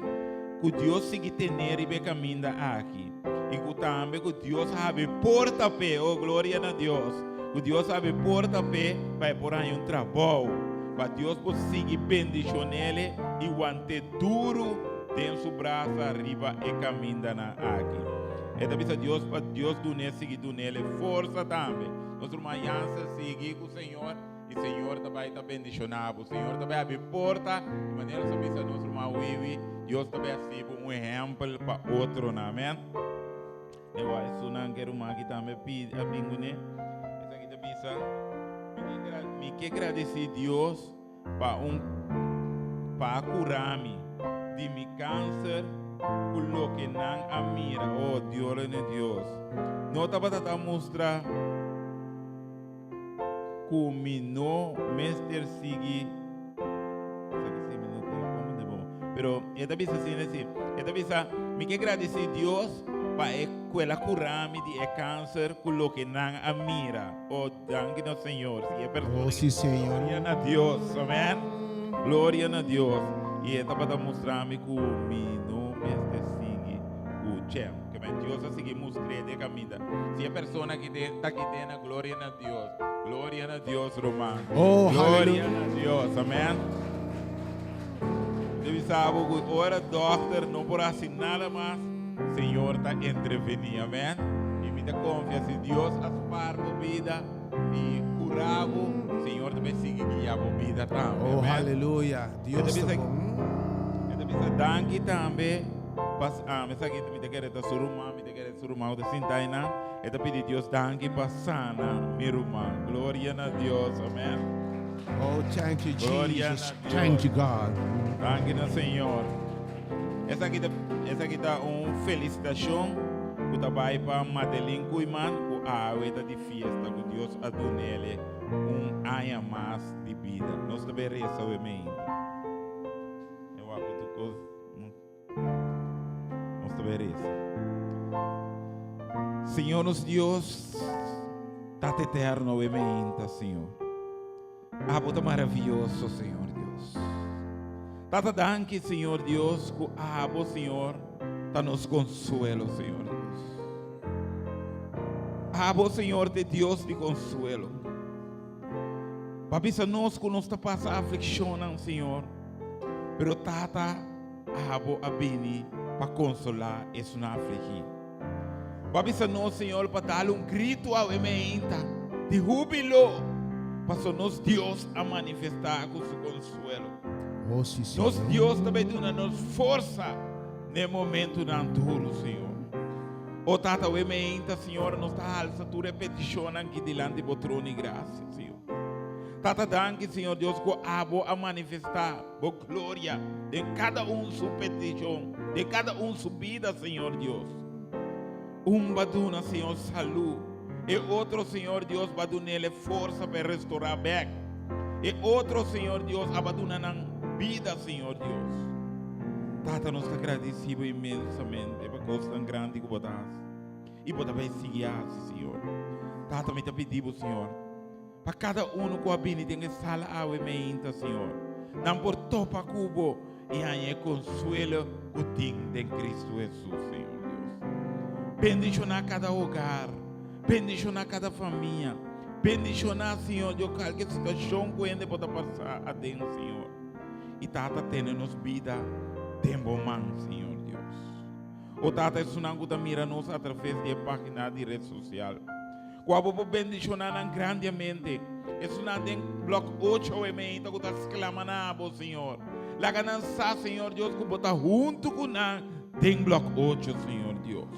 ku Dios sigui tene riba e kaminda aki. I ku tambe ku Dios habri porta p'e, oh gloria na Dios, ku Dios habri porta p'e pa e por haña un trabou, pa Dios por sigui bendishon'ele i want'é duru den su brasa riba e kamindanan aki. E ta bisa Dios pa Dios dun'é sigui dun'ele forsa tambe. Nos ruman Jansen sigui ku Señor i Señor ta bai ta bendishoná bo. Señor ta bai habri porta i manera nos a bisa nos ruman Wiwi, Dios ta bai hasi bo un ehèmpel pa otronan. Amèn. E wak esunnan ku e ruman aki tambe pidi a bin kuné. Esaki ta bisa, Mi ke gradisí Dios Pa un pa a cura mi di mi cancer cu loke nan a mira, oh Dios ne Dios. No tabata ta mustra. ku mi no mester sigui esaki si mi no ta komprende bon pero e ta bisa asina si e ta bisa mi ke gradisí Dios pa e ku el a kura mi di e kanser ku loke nan a mira oh danki nos Señor si e persona Oh si Señor. Gloria na Dios amen gloria na Dios y e tabata mustra mi ku mi no mester sigui ku chem ke men Dios a sigui mustr'é den kaminda si e persona ki ta aki den na Gloria na Dios. Gloria na Dios, ruman. Oh, Gloria hallelujah. na Dios. Amen. Debe saber que ora dokter no por hacer nada más, Señor ta intervenir. Amen. Y mi ta confia si Dios a spaar bo vida y cura bo, Señor también sigue guia bo vida también. Oh, Amen. hallelujah. Dios Esta ta bisa- bon. Esta bisa danki tambe. Pas, ah, mi sa ki mi ta kere ta su ruman, mi ta kere su ruman ta sinta einan. E ta pidi Dios danki pa sana mi ruman. Gloria na Dios. Amen. Oh, thank you, Gloria Jesus. na Dios. Thank you, God. Danki na Señor. Esaki ta, esaki ta un felicitacion ku ta bai pa Madeline Koeiman ku awe ta di fiesta ku Dios a dunele un aña mas di bida. Nos ta bay reza we meinta. E wak ku tu kos. Nos ta bay reza. Señor nos Dios, Tata eterno, we meinta, Señor. Abo ta maravilloso, Señor Dios. Tata, danki, Señor Dios, ku abo, Señor, ta nos consuelo, Señor Dios. Abo, Señor, ta Dios di consuelo. Pa bisa nos ku nos ta pasa afliccionnan, Señor. Pero Tata, abo a bini pa consolá esun afligí. Pa bisa nos, Señor, pa dal un grito awe meinta di júbilo, paso nos Dios a manifestá ku su consuelo. Oh, sí, Señor. Nos Dios ta bay duna nos forsa n'e momentonan duro, Señor. O Tata, awe meinta, Señor, nos ta alsa tur e peticionnan aki dilanti bo trono di gracia, Señor. Tata, danki, Señor Dios, ku abo a manifestá bo gloria den kada un su peticion, den kada un su bida, Señor Dios. Un ba duna, Señor, salú. E otro, Señor Dios, ba dunele forsa pa restorá bèk. E otro, Señor Dios, a ba duna nan bida, Señor Dios. Tata, nos ta gradisido inmensamente pa kos tan grandi ku bo ta hasi. I bo ta bai sigui hasi, Señor. Tata, mi ta pidi bo, Señor, pa kada uno ku a bini den e sala awe meinta, Señor, nan por topa ku bo i haña e konsuelo ku tin den Kristu Hesus, Señor Dios. Bendishoná kada hogar, bendishoná kada famia, bendishoná, Señor Dios, kalke situashon ku hende por ta pasa aden, Señor. I Tata, tene nos bida den bo man, Señor Dios. O Tata, esunnan ku ta mira nos atraves di e página di ret sosial, ku abo por bendishoná nan grandemente. Esunnan den blòk ocho awe meinta ku ta sklama na abo, Señor. Laga nan sa, Señor Dios, ku bo ta huntu ku nan den blòk ocho, Señor Dios.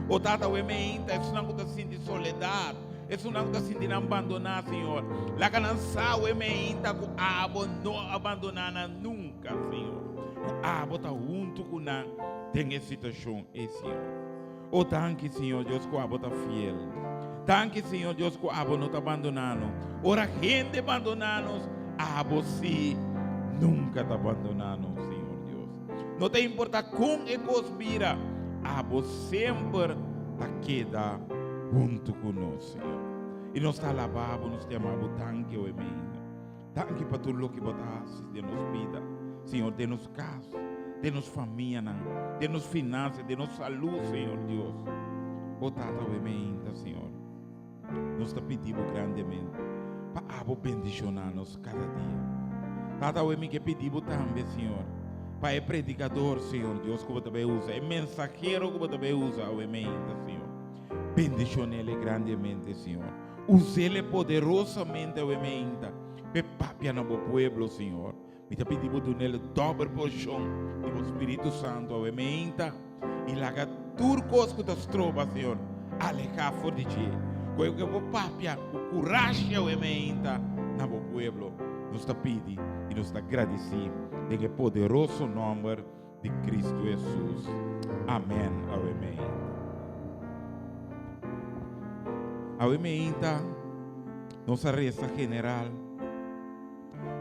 O Tata, awe meinta esunnan ku ta sinti soledat, esunnan ku ta sinti nan bandoná, Señor. Laga nan sa awe meinta ku abo no a bandoná nan nunka, Señor. Ku abo ta huntu ku nan den e situashon ei, Señor. O danki, Señor Dios, ku abo ta fiel. Danki, Señor Dios, ku abo no ta bandoná nos. Ora hende bandoná nos, abo sí nunka ta bandoná nos, Señor Dios. No ta importá kon e kos bira, abo semper ta keda huntu ku nos, Señor. I nos ta alabá bo, nos ta yama bo danki awe mainta. Danki pa tur loke bo ta hasi den nos bida, Señor, den nos kas, den nos famianan, den nos finansa, den nos salú, Señor Dios. O Tata, awe meinta, Señor, nos ta pidi bo grandemente pa abo bendishoná nos kada dia. Tata, awe mi ke pidi bo tambe, Señor, pa e predikador, Señor Dios, ku bo ta bai usa, e mensahero ku bo ta bai usa awe meinta, Señor. Bendishon'ele grandemente, Señor. Us'ele poderosamente awe meinta p'e papia na bo pueblo, Señor. Mi ta pidi bo dun'ele dober porshon di bo Spiritu Santu awe meinta i laga tur kos ku ta stroba, Señor, alehá for di dje. Ku e bo papia ku kurashi awe meinta na bo pueblo. Nos ta pidi i nos ta gradisí den e poderoso nòmber di Cristo Hesus. Amen. Awe meinta. Awe meinta. Nos a resa general.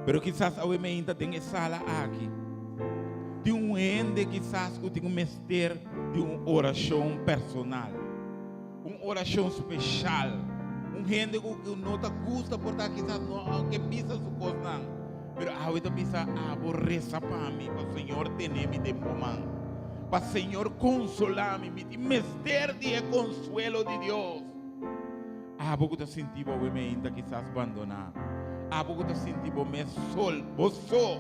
Pero kisas awe meinta den e sala aki tin un hende kisas ku tin un mester di un orashon personal, un orashon speshal, un hende ku no ta gusta por ta kisas no ke bisa su kosnan, pero awe ta bisa abo resa pa mi pa Señor tene mi den bo man, pa Señor konsolá mi, mi tin mester di e konsuelo di Dios. Abo ku ta sinti bo awe meinta kisas bandoná. Abo ku ta sinti bo mes sol, bo so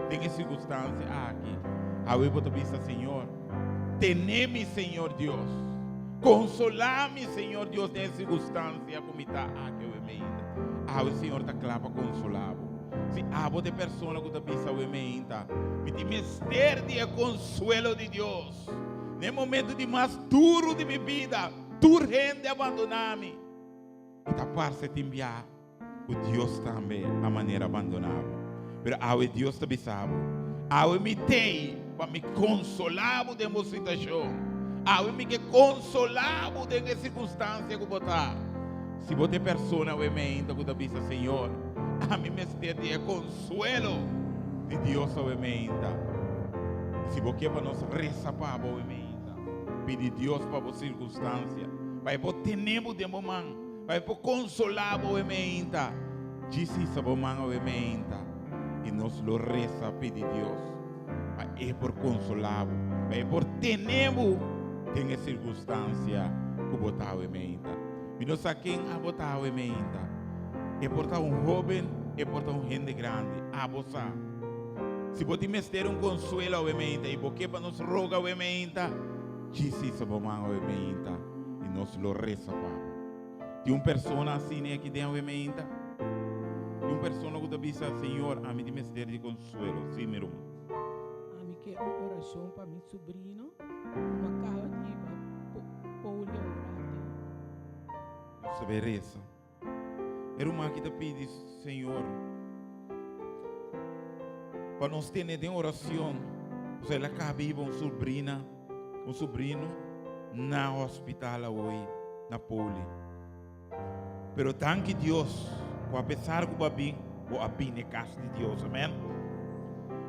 den e sirkunstansia aki. Awe bo ta bisa, Señor, tene mi, Señor Dios. Konsolá mi, Señor Dios, den e sirkunstansia ku mi ta aki awe meinta. Awe Señor ta kla pa konsolá bo. Si abo ta e persona ku ta bisa awe meinta, Mi tin mester di e konsuelo di Dios. Den e momento di mas duru di mi bida, Tur hende a bandoná mi. I ta parse tin bia ku Dios tambe a manera bandoná bo. Pero awe Dios ta bisa bo, Awe mi t'ei pa mi konsolá bo den bo situashon. Awe mi ke konsolá bo den e sirkunstansia ku bo ta. Si bo ta e persona awe meinta ku ta bisa, Señor, ami mester di e konsuelo di Dios awe meinta. I si bo ke pa nos resa pa bo awe meinta. Pidi Dios pa bo sirkunstansia, pa e por tene bo den bo man, pa e por konsolá bo awe meinta. Djis hisa bo man awe meinta i nos lo resa pidi Dios pa e por konsolá bo, pa e por tene bo den e sirkunstansia ku bo ta awe meinta. Mi no sa ken abo ta awe meinta. E por ta un hóben, e por ta un hende grandi. Abo sa. Si bo tin mester un konsuelo awe meinta i bo ke pa nos roga awe meinta, djis hisa bo man awe meinta i nos lo resa pa bo. Tin un persona asina aki den awe meinta? Tin un persona ku ta bisa, Señor, ami tin mester di konsuelo. Sí, mi ruman. Ami ke un orashon pa mi subrino ku a kaba di hiba polio un ratu. Nos ta bay resa. E ruman aki ta pidi, Señor, pa nos tene den oracion. Pasobra el a caba hiba un sobrina, un sobrino na hospital awoy, na Poli. Pero danki Dios, cu a pesar cu bo a bin, bo a bin e cas di Dios. Amen.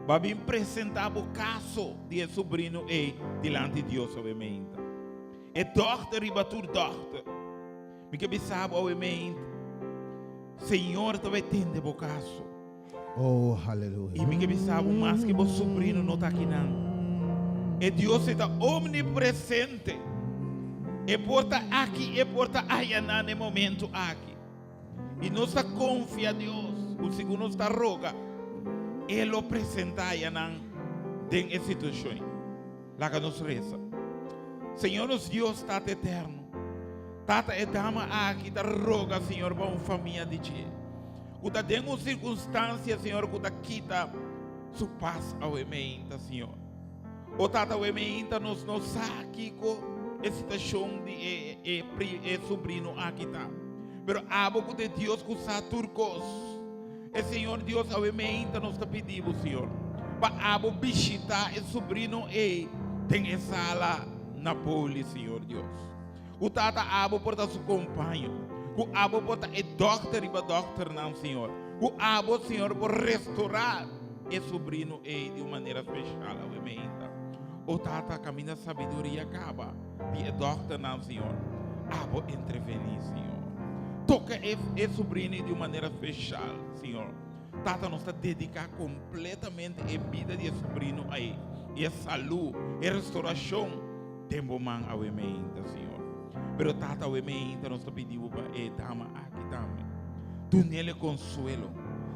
Bo a bin presenta bo caso di e sobrino ey dilanti Dios awe meinta. E dokter riba tur dokter. Mi ke bisa bo awe meint, Señor ta bai tende bo kaso. Oh, haleluya. I mi ke bisa bo, maske bo sobrino no ta akinan, e Dios e ta omnipresente. E por ta aki, e por ta ayanan e momento aki. I nos ta konfia Dios ku segun nos ta roga, E lo presenta ayanan den e situashon. Laga nos resa. Señor nos Dios, Tata Eterno, Tata e dama aki ta roga, Señor, pa un famia di dje ku ta den un sirkunstansia, Señor, ku ta kita su pas awe meinta, Señor. O Tata, awe meinta nos no sa kiko e situashon di e, e, e, e sobrino aki ta. Pero abo ku ta e Dios ku sa tur kos. E Señor Dios awe meinta nos ta pidi bo, Señor, pa abo bishita e sobrino ei den e sala na Poli, Señor Dios. Ku Tata abo por ta su kompaño. Ku abo por ta e dòkter riba dòkternan, Señor. Ku abo, Señor, por restorá e sobrino ei di un manera speshal awe meinta. O Tata, kaminda sabiduria kaba di e dòkternan, Señor. Abo entrevení, Señor. Toka e, e sobrino di un manera speshal, Señor. Tata, nos ta dediká kompletamente e bida di e sobrino ei, e salú, e restorashon den bo man awe meinta, Señor. Pero Tata, awe meinta nos ta pidi bo pa e dama aki tambe. Dunele konsuelo,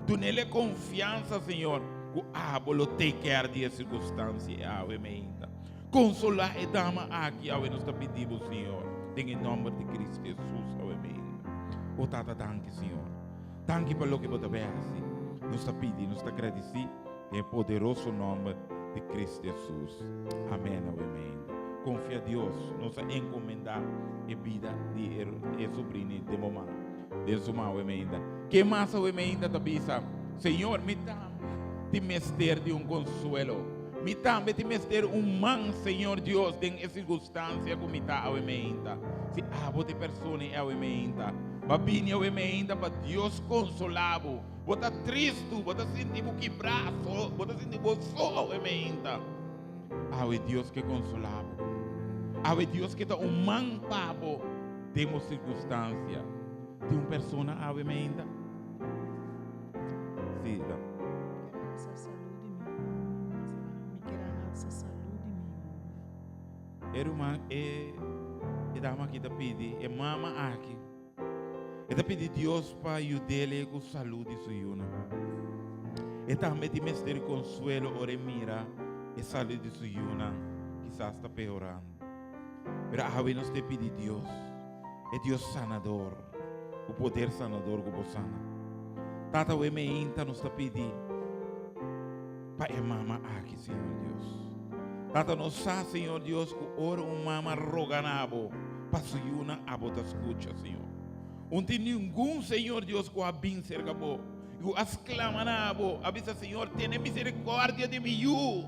dunele konfiansa, Señor, ku abo lo take care di e sirkunstansia awe meinta. Konsolá e dama aki awe nos ta pidi bo, Señor, den e nòmber di Cristo Jesus awe meinta. O Tata, danki, Señor. Danki pa loke bo ta bay hasi. Nos ta pidi, nos ta gradisí den e poderoso nòmber di Cristo Jesus. Amèn awe meinta. Konfia Dios, nos a enkomendá e bida di e, e sobrini den bo man, den su man awe meinta. Ken mas awe meinta ta bisa, Señor, mi tambe tin mester di un konsuelo. Mi tambe tin mester un man, Señor Dios, den e sirkunstansia ku mi ta awe meinta. Si abo ta e persona ei awe meinta. Bo a bini awe meinta pa Dios konsolá bo. Bo ta tristu, bo ta sinti bo kibrá, bo ta sinti bo so awe meinta. Awe Dios ke konsolá bo. Awe Dios ke ta un man pa bo den bo sirkunstansia. Tin un persona awe meinta? Sí, da. E ruman, e, e dama aki ta pidi, e mama aki, e ta pidi Dios pa yud'é ku salú di su yunan. E tambe tin mester konsuelo ora e mira e salú di su yunan kisas ta pehorando. Pero awe nos ta pidi Dios, e Dios sanador, ku poder sanador ku por sana. Tata, awe meinta nos ta pidi pa e mama aki, Señor Dios. Tata, nos sa, Señor Dios, ku ora un mama roga na abo pa su yunan, abo ta skucha, Señor. Un tin ningun, Señor Dios, ku a bin serka bo i ku a sklama na abo, a bisa, Señor, tene miserikordia di mi yu,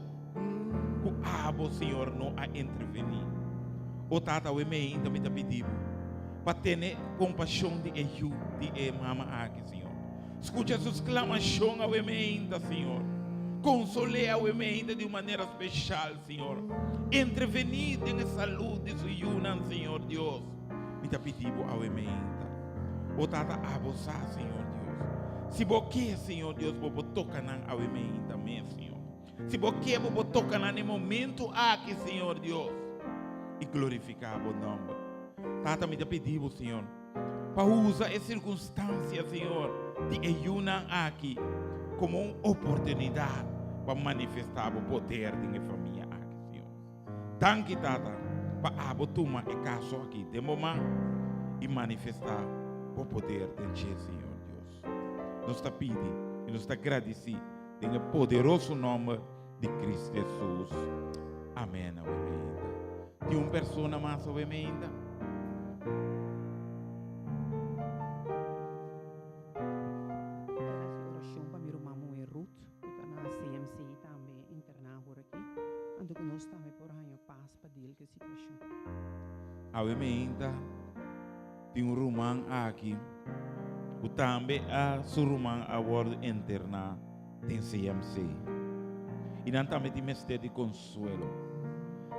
ku abo, Señor, no a intervení. O Tata, awe meinta mi ta pidi bo pa tene kompashon di e yu di e mama aki, Señor. Skucha su sklamashon awe meinta, Señor. Konsol'é awe meinta di un manera speshal, Señor. Entrevení den e salud di su yunan, Señor Dios. Mi ta pidi bo awe meinta. O Tata, abo sa, Señor Dios. Si bo ke, Señor Dios, bo por toka nan awe meinta mes, Señor. Si bo ke, bo por toka nan e momento aki, Señor Dios, i glorifiká bo nòmber. Tata, mi ta pidi bo, Señor, pa usa e sirkunstansia, Señor, di e yunan aki komo un oportunidat pa manifestá bo poder den e famia aki, Señor. Danki, Tata, pa abo tuma e kaso aki den bo man i manifestá bo poder den dje, Señor Dios. Nos ta pidi i nos ta gradisí den e poderoso nòmber di Cristo Hesus. Amèn. Awe meinta. Tin un persona mas awe meinta? Orashon pa mi ruman muhé Ruth, ku ta na CMC tambe interná awor aki, anto ku nos tambe por haña pas pa deal ku e situashon. Awe meinta tin un ruman aki ku tambe a su ruman a wòrdu interná den CMC. I nan tambe tin mester di konsuelo.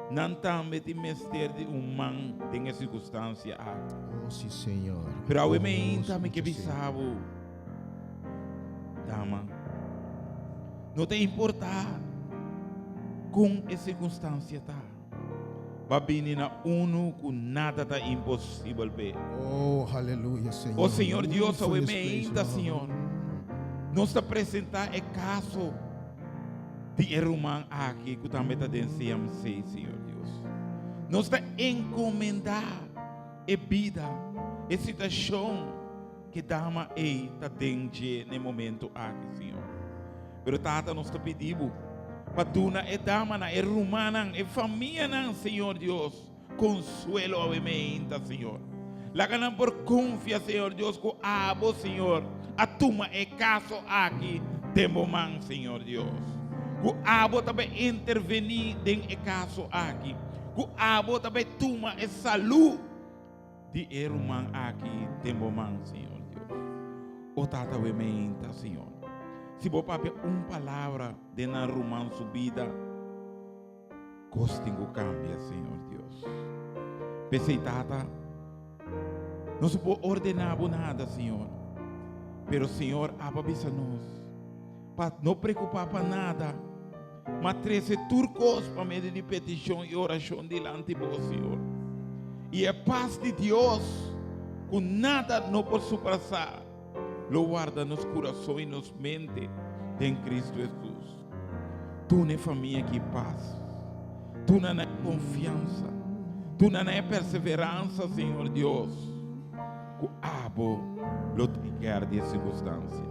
Nan tambe tin mester di un man den e sirkunstansia aki. Oh, sí, Señor. Pero awe Oh, meinta mi ke escucha, Señor. bisa bo, dama, no ta importá kon e sirkunstansia ta. Ba bini na unu ku nada ta imposibel p'e. Oh, haleluya, Señor. O Señor Dios, Move awe in this place, meinta, Lord. Señor. Nos ta presentá e kaso di e ruman aki ku tambe ta den CMC, Señor Dios. Nos ta enkomendá e bida, e situashon ku e dama ei ta den dje na e momento aki, Señor. Pero Tata, nos ta pidi Bo pa duna e damanan, e rumannan, e famianan, Señor Dios, konsuelo awe meinta, Señor. Laga nan por konfia, Señor Dios, ku Abo, Señor, a tuma e kaso aki den Bo man, Señor Dios. Ku Abo ta bai intervení den e kaso aki. Ku Abo ta bai tuma e salú di e ruman aki den Bo man, Señor Dios. O Tata, awe meinta, Señor, si Bo papia un palabra den nan ruman su bida, Kos tin ku kambia, Señor Dios. P'esei, Tata, nos no por ordená bo nada, Señor. Pero, Señor, aba bisa nos pa no preokupá pa nada, ma trese tur kos pa medio di petishon i orashon dilanti bo, Señor. I e pas di Dios, ku nada no por suprasá, lo warda nos kurason i nos mente den Kristu Hesus. Duna e famia aki pas. Duna nan e konfiansa. Duna nan e perseveransa, Señor Dios, ku abo lo take di e sirkunstansia.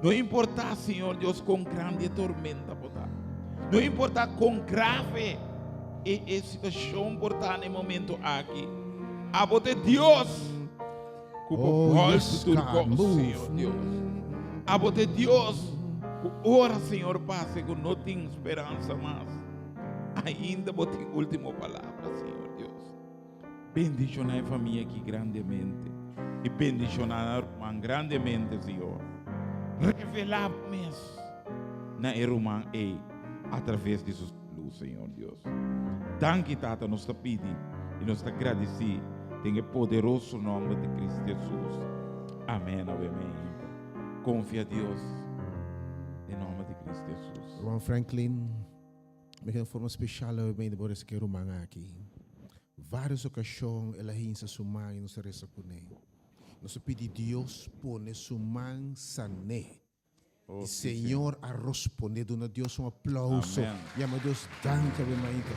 No importá, Señor Dios, kon grandi e tormenta por ta. No importá kon grave e, e situashon por ta na e momento aki. Abo ta e Dios ku por Oh, bòltu yes, tur God, kos, move. Señor Dios. Abo ta e Dios ku ora Señor pasa ku no tin speransa mas, ainda bo tin último palabra, Señor Dios. Bendishoná e famia aki grandemente. I bendishoná nan ruman grandemente, Señor. Revelá bo mes na e ruman ei atraves di su salú, Señor Dios. Danki, Tata, nos ta pidi i nos ta gradisí den e poderoso nòmber di Cristo Hesus. Amèn. Awe meinta. Konfia Dios den nòmber di Cristo Hesus. Ruman Franklin, mi ke un forma speshal awe meinta bo resa ku e ruman aki. Vários okashon el a hinsa su man i nos a resa kuné. Nos a pidi Dios pone su man san'é. Oh, I sí, Señor a rospondé. Duna Dios un aplauso. Amén. Yama Dios danki awe mainta.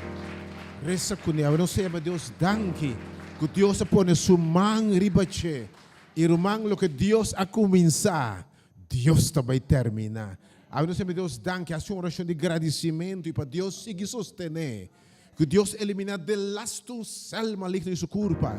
Resa kuné. Awe nos ta yama Dios danki ku Dios a pone su man riba dje. I ruman, loke Dios a kuminsá, Dios ta bai terminá. Awe nos yama Dios danki. Hasi un orashon di gradisimentu i pa Dios sigui sostené. Ku Dios eliminá delaste un sèl maligno di su kurpa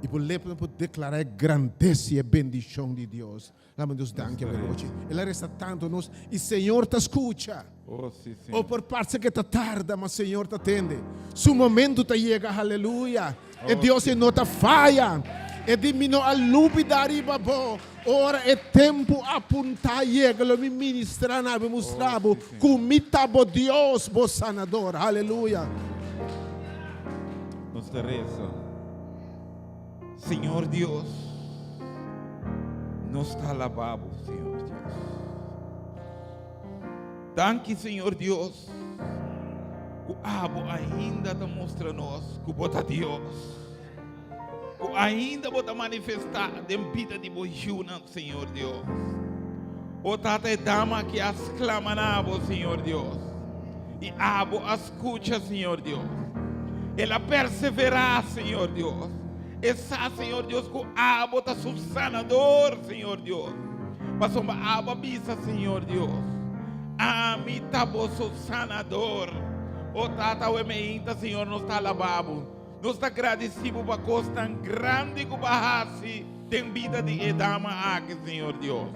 i por lepnan por deklará e grandesa i e bendishon di Dios. Lama Dios danki awe nochi. El a resa tantu nos i Señor ta skucha. Oh, sí, Señor. O por parse ke ta tarda, ma Señor ta tende. Su momentu ta yega, aleluya. E Dios ei no ta faya. E di mi no a lubida riba bo. Ora e tempu apuntá yega, lo mi ministrá na bo i mustra bo ku mi ta bo Dios, bo Sanador. Aleluya. Nos ta resa, Señor Dios, nos ta alabá bo, Señor Dios. Danki, Señor Dios, ku abo ainda ta mustra nos ku bo ta Dios. Ku ainda bo ta manifestá den bida di bo yunan, Señor Dios. O Tata, e dama aki a sklama na abo, Señor Dios. I abo a skucha, Señor Dios. El a perseverá, Señor Dios. E sa, Señor Dios, ku abo ta su sanador, Señor Dios. Pasobra abo a bisa, Señor Dios, Ami ta boso sanador. O Tata, awe meinta, Señor, nos ta alabá bo. Nos ta gradisí bo pa kosnan grandi ku bo a hasi den bida di e dama aki, Señor Dios.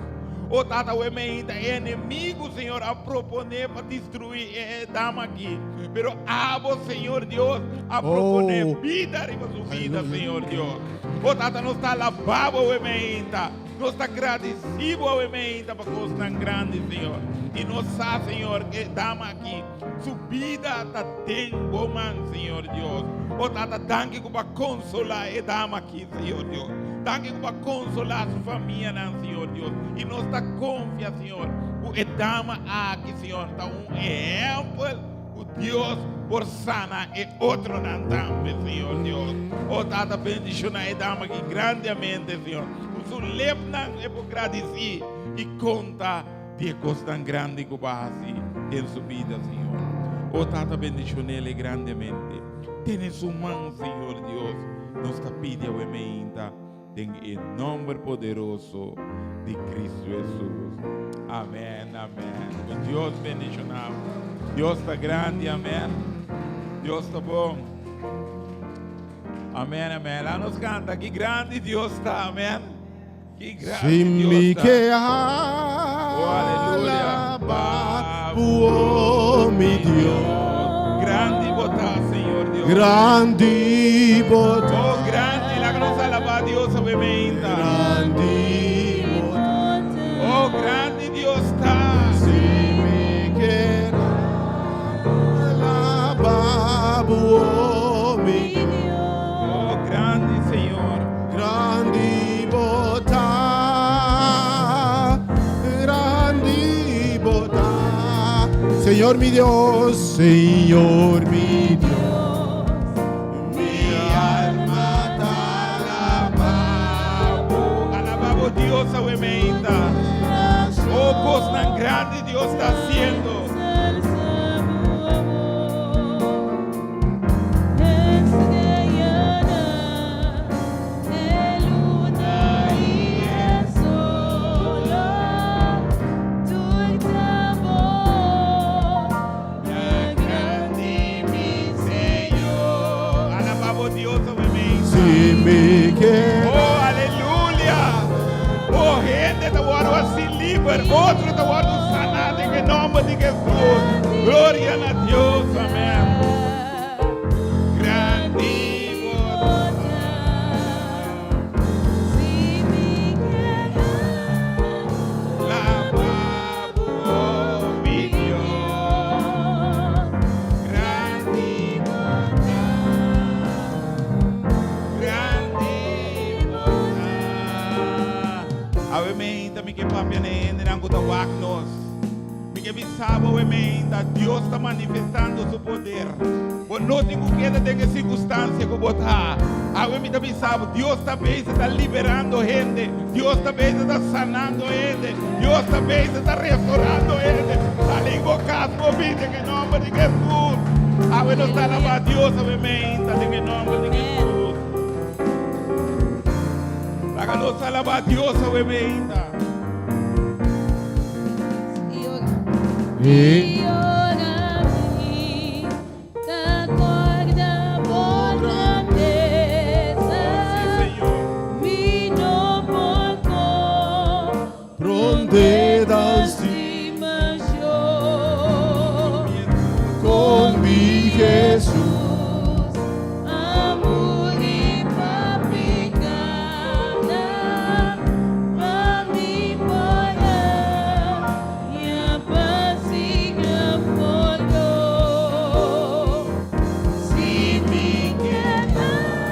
O Tata, awe meinta e enemigu, Señor, a proponé pa destruí e dama aki. Pero abo, Señor Dios, a proponé Oh. bida riba su bida, Aleluya. Señor Dios. O Tata, nos ta alabá bo awe meinta. Nos ta gradisí bo awe meinta pa kosnan grandi, Señor. I nos sa, Señor, ku e dama aki, Su bida ta den bo man, Señor Dios. O Tata, danki ku bo a konsolá e dama aki, Señor Dios. Danki ku bo a konsolá su famianan, Señor Dios. I nos ta konfia, Señor, ku e dama aki, Señor, ta un ehèmpel ku Dios por sana e otronan tambe, Señor Dios. O Tata, bendishoná e dama aki grandemente, Señor. Ku su lepnan e por gradisí i konta Di e kosnan grandi ku bo a hasi den su bida, Señor. O Tata, bendishon'el grandemente. Tene su man, Señor Dios. Nos ta pidi awe meinta den e nomber poderoso di Cristo Hesus. Amen, amen. Ku Dios bendishoná bo. Dios ta grandi, amen. Dios ta bon. Amen, amen. Laat nos kanta. Ki grandi Dios ta, amen. Si mi ke alabá bo, mi Dios. Grandi bo ta, Señor Dios. Grandi bo ta. Oh, grandi, laga nos alabá Dios awe meinta. Grandi bo ta. Oh, grandi Dios ta. Si mi ke alabá bo, mi Dios. Oh, grandi Señor. Grandi bo ta, grandi bo ta, Señor mi Dios, Señor mi Dios. Mi alma ta alabá bo. Alabá bo Dios awe meinta. Oh, cosnan grandi Dios ta haciendo. Oh, aleluya! Oh, hende ta wòrdu hasi liber, otro ta wòrdu saná den e nòmber di Hesus. Gloria na Dios, amèn. Grandi bo ta. ta wak nos. Mi ke bisa bo awe meinta, Dios ta manifestando su poder. Bo no tin ku keda den e sirkunstansia ku bo ta. Awe mi ta bisa bo, Dios ta bezig ta liberando hende, Dios ta bezig ta sanando hende, Dios ta bezig ta restorando hende. Sali bo kas bo bin den e nomber di Jesus. Awe nos ta alaba Dios awe meinta den e nomber di Jesus. Laga nos alaba Dios awe meinta. E Con mi Jesus.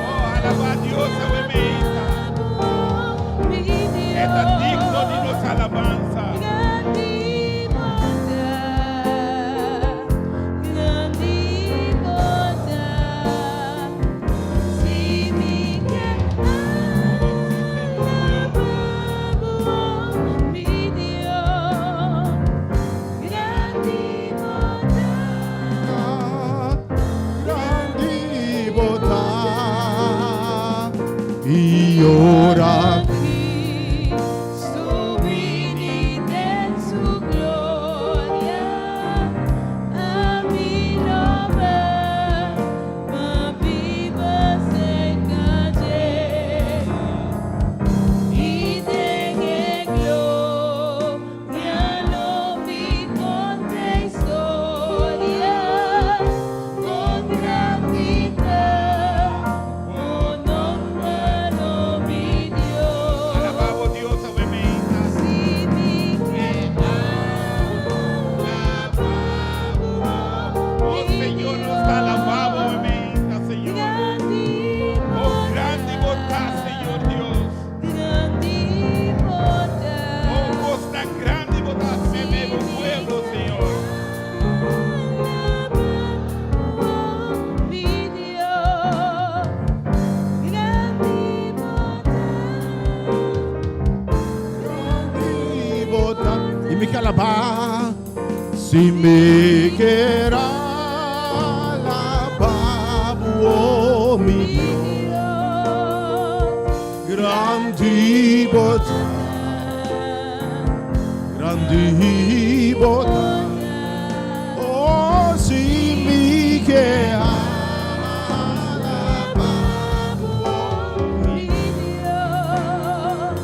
Oh, alaba Dios awe meinta. E ta digno di nos alabansa. Grandi bo ta y ora. Alaba bo Dios awe meinta. Oh Señor, nos ta alaba bo awe meinta, Señor. Oh grandi bo ta, Señor Dios. Oh cosnan grandi bo ta haci meme bo pueblo, Señor. Grandi bo ta y mi calaba si mi kier alaba bo mi Dios grandi bo ta grandi bo ta oh si mi kier alaba bo mi Dios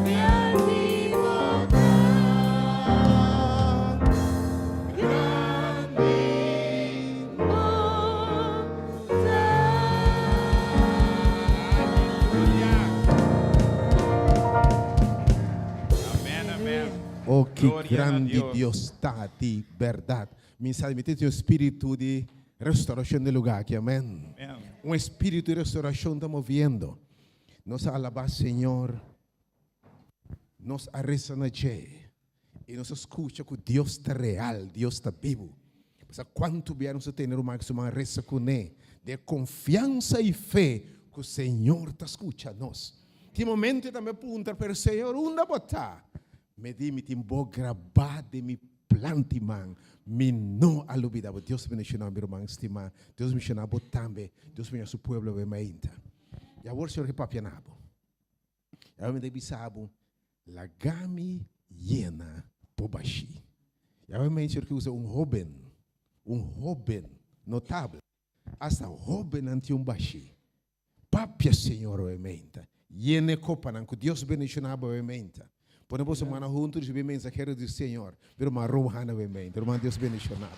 grandi bo ta grandi bo ta. Aleluya. Amén, amén. Oh, ki Gloria na grandi Dios. Dios ta di berdad. Mi sa mi tin un spiritu di restauracion den lugar aki. Amen. Amén. Un espíritu di restauracion ta moviendo. Nos a alaba Señor. Nos a reza na dje. Y nos a scucha cu Dios ta real, Dios ta bibu. Pasobra cuanto bia nos a tene ruman cu su man reza cu ne, den confiansa y fe cu Señor ta scucha nos. Tin momento e tambe a puntra, pero Señor, unda bo ta? Me di, mi tin bo grabá den mi planti man, mi no a lubida bo. Dios bendiciona mi ruman stima, Dios bendiciona bo tambe, Dios bendiciona su pueblo awe mainta. Y awor Señor ke papia na bo. Y awor mi ta bisa bo, laga mi yena bo bashí. Y awor mi Señor ke usa un hoben, un hoben notable. Hasta hobennan tin un bashí. Papia Señor awe meinta. Yena e kopanan. Ku Dios bendishoná bo awe meinta. Pone boso mannan huntu risibi e mensahero di Señor. Mi ruman Rohan awe meinta. Ruman Dios bendishoná bo.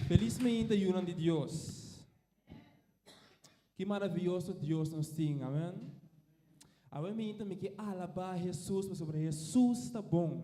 Felis meinta yunan di Dios. Ki maravioso Dios nos tin, amen. Awe meinta mi ke alabá Hesus pasobra Hesus ta bon.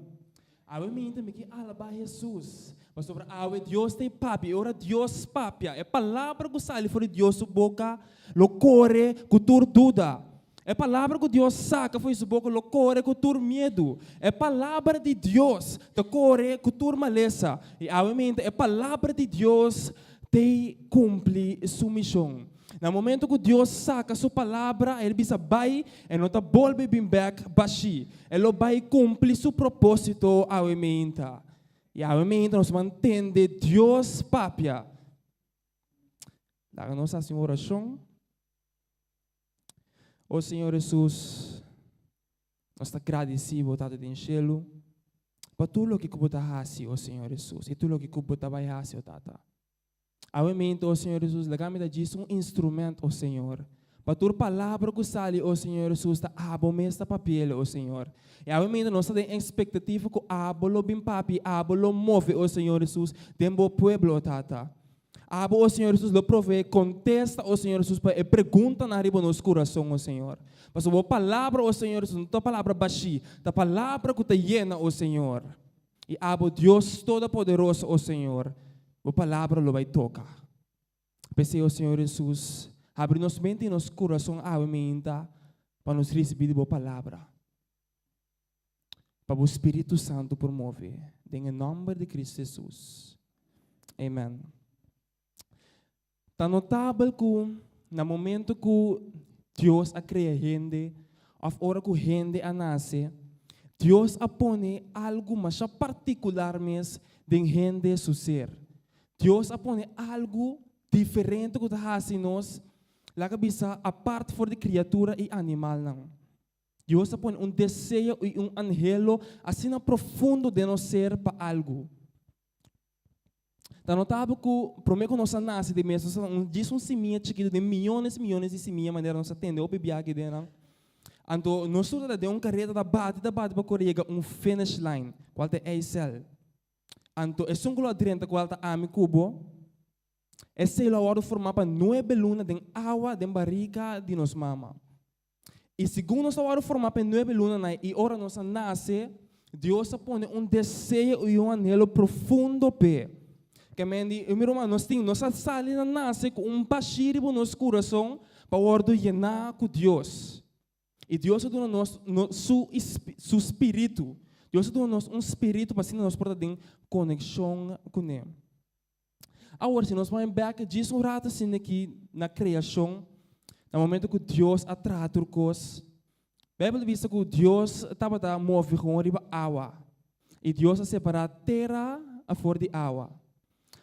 Awe meinta mi ke alabá Hesus pasobra awe Dios ta e papia i ora Dios papia e palabra ku sali for di Dios su boka lo kore ku tur duda. E palabra ku Dios saka for di su boka lo kore ku tur miedu. E palabra di Dios ta kore ku tur malesa. I awe mainta e palabra di Dios tei kumpli su mishon. Na momento ku Dios saka su palabra, el bisa bai, e no ta bolbe bin bèk bashí. E lo bai kumpli su propósito awe mainta. I awe mainta nos ban tende Dios papia. Laga nos hasi un orashon. O Señor Hesus, nos ta gradisí bo Tata den shelu pa tur loke ku bo ta hasi, o Señor Hesus, i tur loke ku bo ta bai hasi, o Tata. Awe mente, o Señor Hesus, laga mi ta djis un instrument, o Señor, pa tur palabra ku sali, o Señor Hesus, ta abo mes ta papi'el, o Señor. I awe mente nos ta den ekspektativa ku abo lo bin papia i abo lo move, o Señor Hesus, den bo pueblo, o Tata. Abo, o Señor Hesus, lo proveé kontesta, o Señor Hesus, pa e preguntanan riba nos kurason, o Señor. Pasobra bo palabra, o Señor Hesus, no ta palabra bashí, ta palabra ku ta yena, o Señor. I abo, Dios Todopoderoso, o Señor, bo palabra lo bai toka. P'esei, o Señor Hesus, habri nos mente i nos kurason awe meinta pa nos risibí di bo palabra. Pa bo Spiritu Santu por move. Den e nòmber di Kristu Hesus. Amen. Ta notabel ku na momento ku Dios a krea hende òf ora ku hende a nase, Dios a pone algu masha partikular mes den hende su ser. Dios a pone algu diferente ku ta hasi nos, laga bisa, apart for di kriatura i animalnan. Dios a pone un deseo i un anhelo asina profundo den nos ser pa algu. Ta notabel ku promé ku nos a nase di mes, nos a un djis un simia chikitu den miyones i miyones di simia manera nos a tende hopi biaha aki den nan. Anto nos tur ta den un kareda ta bati ta bati pa kore yega un finish line, kual ta e eisèl. Anto esun ku lo a drenta kual ta ami ku bo, esei lo a wòrdu formá pa nuebe luna den awa den barika di nos mama. I segun nos a wòrdu formá pa e nuebe lunanan i ora nos a nase, Dios a pone un deseo i un anhelo profundo p'e. Ke men di, mi ruman, nos tin, nos a sali na nase ku un bashí riba nos kurason pa wòrdu yená ku Dios. I Dios a duna nos su su spiritu. Dios a duna nos un spiritu pa asina nos por ta den konekshon kuné. Awor, si nos bai bek djis un rato asina aki na kreashon, na momento ku Dios a traha tur kos, Beibel ta bisa ku Dios tabata move gewoon riba awa, i Dios a separá tera for di awa.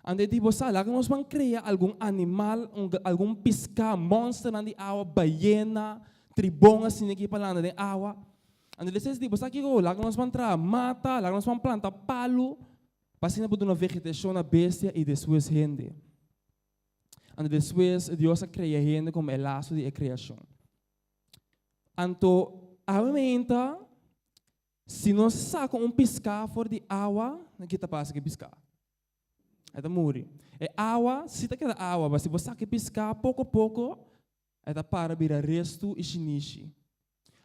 Anto e di, Bo sa, laga nos ban krea algun animal, algun piská, mònsternan di awa, bayena, tribon asina aki pa landa den awa. Anto despues e di, Bo sa kiko? Laga nos ban traha mata, laga nos ban planta palu. Pa asina por duna vegetashon na bestia i despues hende. Anto despues Dios a krea hende komo e lastu di e kreashon. Anto awe meinta, si nos saka un piská for di awa, ke ta pasa ku e piská? E ta muri. E awa si ta keda awa, ma si bo saka e piská poko poko, e ta para bira restu i shinishi.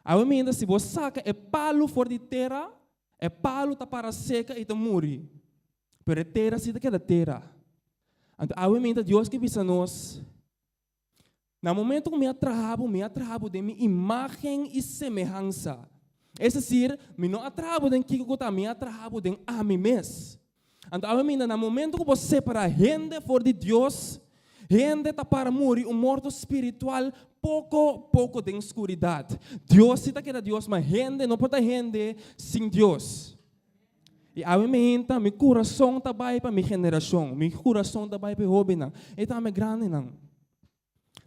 Awe mientras si bo saka e palu for di tera, e palu ta para seka i ta muri. Pero e tera si ta keda tera. Anto awe mientras Dios ke bisa nos, Na momento ku mi a traha bo, mi a traha bo den mi imágen i semehansa. Es desir, mi no a traha bo den kiko ku ta, mi a traha bo den ami mes. Anto awe minda na momento ku bo separá hende for di Dios, hende ta para muri un morto spiritual poko poko den skuridat. Dios si ta keda Dios, ma hende no por ta hende sin Dios. I awe meinta mi kurason ta bai pa mi generashon, mi kurason ta bai pa e hóbennan i tambe grandinan.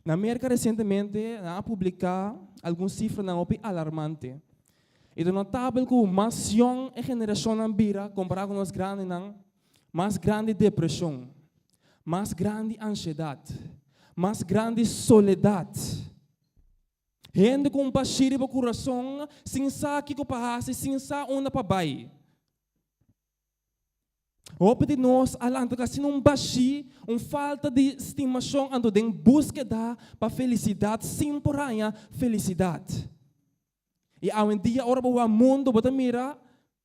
Na Merka resientemente nan a publiká algun sifranan hopi alarmante. I ta notabel ku mas yòn e generashonnan bira kompará ku nos grandinan, mas grandi depreshon, mas grandi anshedat, mas grandi soledat. Hende ku un bashí riba kurason sin sa kiko pa hasi, sin sa unda pa bai. Hopi di nos a lanta ku asina un bashí, un falta di stimashon, anto den búskeda pa felisidat sin por haña felisidat. I awendia ora bo wak mundu bo ta mira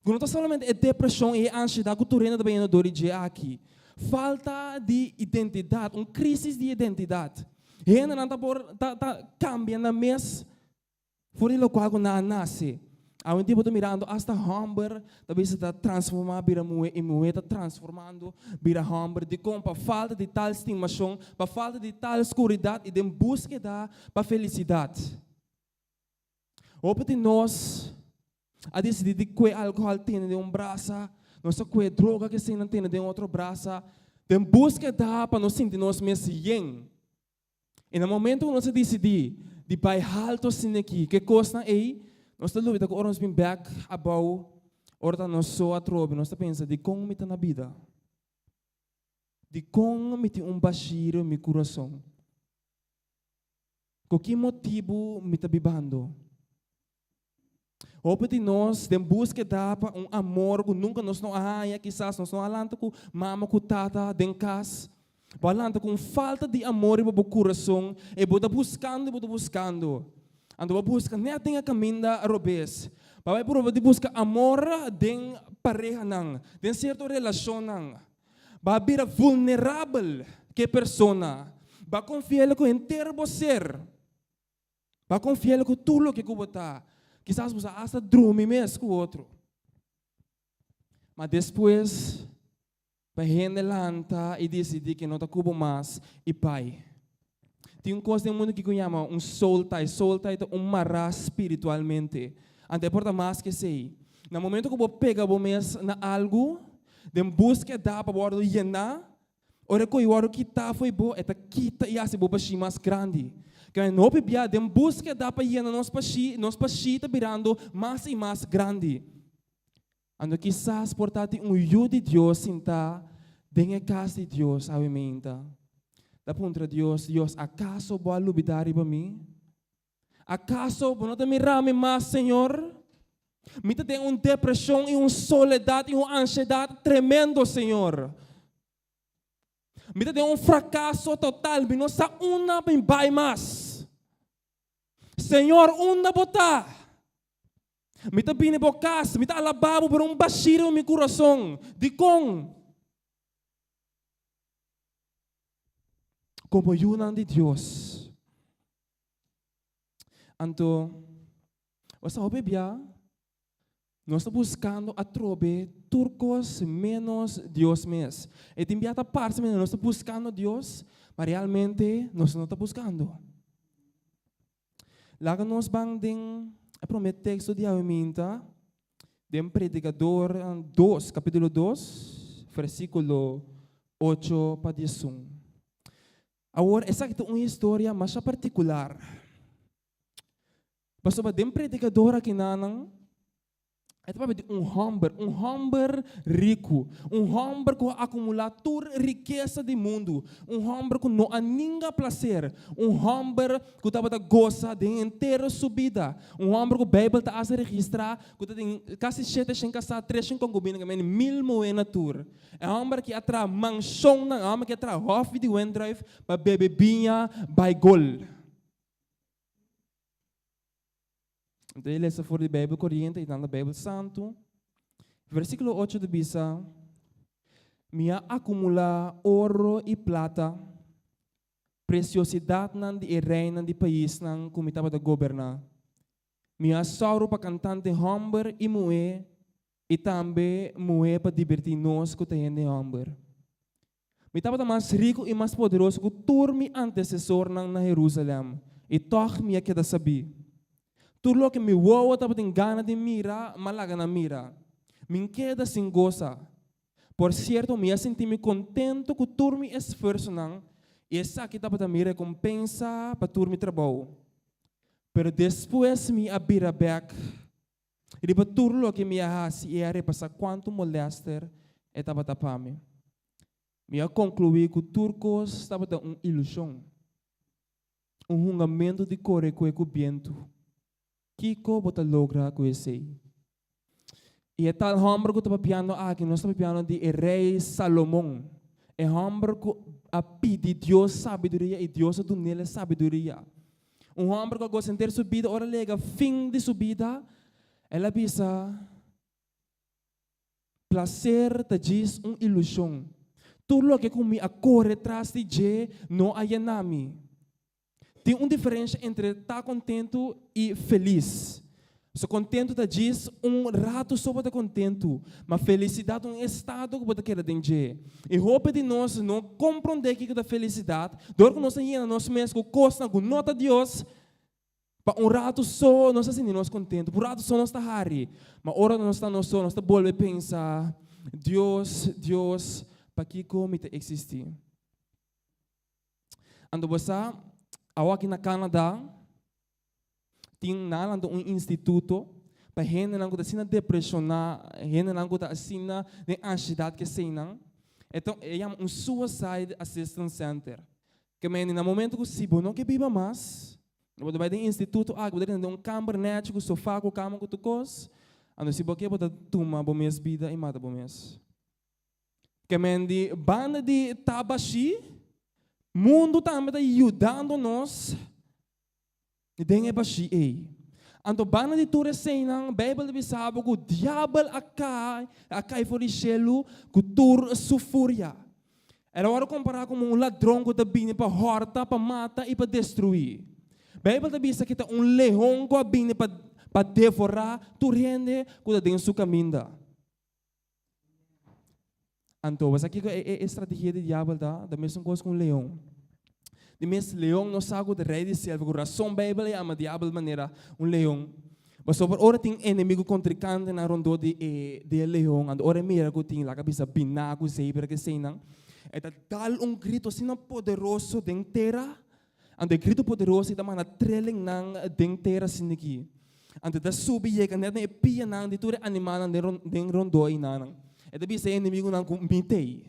ku no ta solamente e depreshon i e anshedat ku tur hende ta bayendo dor di dje aki. Falta di identidat, un krísis di identidat. Hendenan ta por ta ta kambia nan mes. For di lokual ku nan a nase. Awendia bo ta mirando asta hòmber ta bisa ta transformá bira muhé i muhé ta transformando bira hòmber. Dikon? Pa falta di tal stimashon, pa falta di tal skuridat i den búskeda pa felisidat. Hopi di nos a disidí di kue alkohòl tene den un brasa, nos a kue droga ku eseinan tene den otro brasa, den búskeda pa nos sinti nos mes yen. I na momento ku nos a disidí di bai haltu asina aki, ku e kosnan ei, nos ta lubida ku ora nos bin bèk abou, ora ta nos so atrobe, nos ta pensa, Dikon mi ta na bida? Dikon mi tin un bashí riba mi kurason? Ku ki motibu mi ta bibando? Hopi di nos den búskeda pa un amor ku nunka nos no a haña, kisas nos no a lanta ku mama ku tata den kas. Bo a lanta ku un falta di amor riba bo kurason i bo ta buskando i bo ta buskando. Anto bo a buska nèt den e kaminda robes. Bo a bai proba di buska amor den parehanan, den sierto relashonnan. Bo a bira vulnerabel ku e persona. Bo a konfi'el ku henter bo ser. Bo a konfia'El ku tur loke ku bo ta. Kisas bo sa asta drumi mes ku otro. Ma despues, pa hende lanta i disidí ke no ta ku bo mas i bai. Tin un kos den mundu ki ku yama un soul tie. Soul tie ta un mará spiritualmente. Anto e por ta mas ke esei. Na momento ku bo pega bo mes na algu, den búskeda pa bo wòrdu yená, Ora ku e wòrdu kitá fo'i bo, e ta kita i hasi bo bashí mas grandi. Kende hopi bia den búskeda pa yena nos bashí, nos bashí ta birando mas i mas grandi. Anto kisas por ta tin un yu di Dios sintá den e kas di Dios awe meinta, ta puntra Dios, Dios, akaso bo a lubidá riba mi? Akaso bo no ta mira mi mas, Señor? Mi ta den un depreshon i un soledat i un anshedat tremendo, Señor. Mi ta den un frakaso total, mi no sa unda mi bai mas. Señor, unda bo ta? Mi ta bini bo kas, mi ta alabá bo, pero un bashí riba mi kurason. Dikon? Komo yunan di Dios. Anto, bo sa hopi bia, nos ta buskando atrobe tur kos ménos Dios mes. E tin bia ta parse manera nos ta buskando Dios, ma realmente nos no ta buskando. Laga nos ban den e promé teksto di awe minta, den Predikador dos, kapítulo dos, versíkulo ocho pa diesun. Awor, esaki ta un historia masha partikular. Pasobra den Predikador akinanan, e ta papia di un hòmber, un hòmber riku, un hòmber ku a akumulá tur rikesa di mundu, un hòmber ku no a ninga plaser, un hòmber ku tabata gosa den henter su bida, un hòmber ku Beibel ta hasta registrá ku ta tin kasi shete shen kasá, tres shen konkubina, ku mende mil muhé na tur. E hòmber aki a traha manshonnan, e hòmber aki a traha hòfi di wendrùif pa bebe biña bai gol. Anto e lesa for di Beibel Koriente i nan Beibel Santu. Versíkulo ocho ta bisa, Mi a akumulá oro i plata, presiosidatnan di e reinan di paisnan ku mi tabata goberná. Mi a sòru pa kantante hòmber i muhé I tambe muhé pa dibertí nos ku ta hende hòmber. Mi tabata mas riku i mas poderoso ku tur mi antesesornan na Herúsalèm, i tòg mi a keda sabí. Tur loke mi wowo tabatin gana di mira, m'a laga nan mira. Mi N keda sin gosa. Por sierto, mi a sinti mi kontentu ku tur mi esfuersonan, i esaki tabata mi rekompensa pa tur mi trabou. Pero despues mi a bira bèk. Riba tur loke mi a hasi i a repasá kuantu molèster e tabata pa mi, mi a konkluí ku tur kos tabata un ilushon, un hungamentu di kore kue ku bientu. Kiko bo ta logra ku esei? I e tal hòmber ku ta papiando aki, nos ta papiando di e rei Salomon, e hòmber ku a pidi Dios sabiduria i Dios a dun'el e sabiduria. Un hòmber ku a gosa henter su bida, ora el yega fin di su bida, el a bisa, Plaser ta djis un ilushon. Tur loke ku mi a kore tras di dje no a yena mi. Tin un diferensha entre ta kontentu i felis. So kontentu ta djis un ratu so bo ta kontentu, ma felisidat ta un estado ku bo ta keda den dje. I hopi di nos no komprondé kiko ta felisidat dor ku nos a yena nos mes ku kosnan ku no ta Dios. Pa un ratu so nos ta sinti nos kontentu, pa un ratu so nos ta hari, ma ora nos ta nos so nos ta bolbe pensa, Dios, Dios, pakiko mi ta eksistí? Anto bo sa, awor aki na Canada tin nan a lanta un instituto pa hendenan ku ta asina depreshoná, hendenan ku ta asina den ansiedat ku eseinan. E ta e yama un Suicide Assistance Center. Ke mende na momento ku si bo no ke biba mas, bo ta bai den instituto aki, bo ta den un kamber nèchi ku sofá, ku kama, ku tur kos. Anto si bo ke bo ta tuma bo mes bida i mata bo mes. Ke mende banda di ta bashí, mundu tambe ta yudando nos den e bashí ei. Anto banda di tur eseinan, Beibel ta bisa bo ku diabel a kai, a kai for di shelu ku tur su furia. El a wòrdu kompará komo un ladron ku ta bini pa hòrta, pa mata i pa destruí. Beibel ta bisa ku ta un leon ku a bini pa pa devorá tur hende ku ta den su kaminda. Anto, bo sa kiko e e strategia di diabel ta? Ta mesun kos ku un leon. Di mes leon no sa ku ta rei di selva, ku rason Beibel a yama diabel manera un leon. Pasobra ora tin enemigu kontrikantenan rondó di e di e leon, anto ora e mira ku tin laga bisa biná ku zebra ku eseinan, e ta dal un gritu asina poderoso den tera, Anto e gritu poderoso ei ta manda trelingnan den tera asin'aki. Anto e ta subi yega net na e pianan di tur e animalnan den den rondó einanan. E ta bisa e enemigunan ku mi t'ei.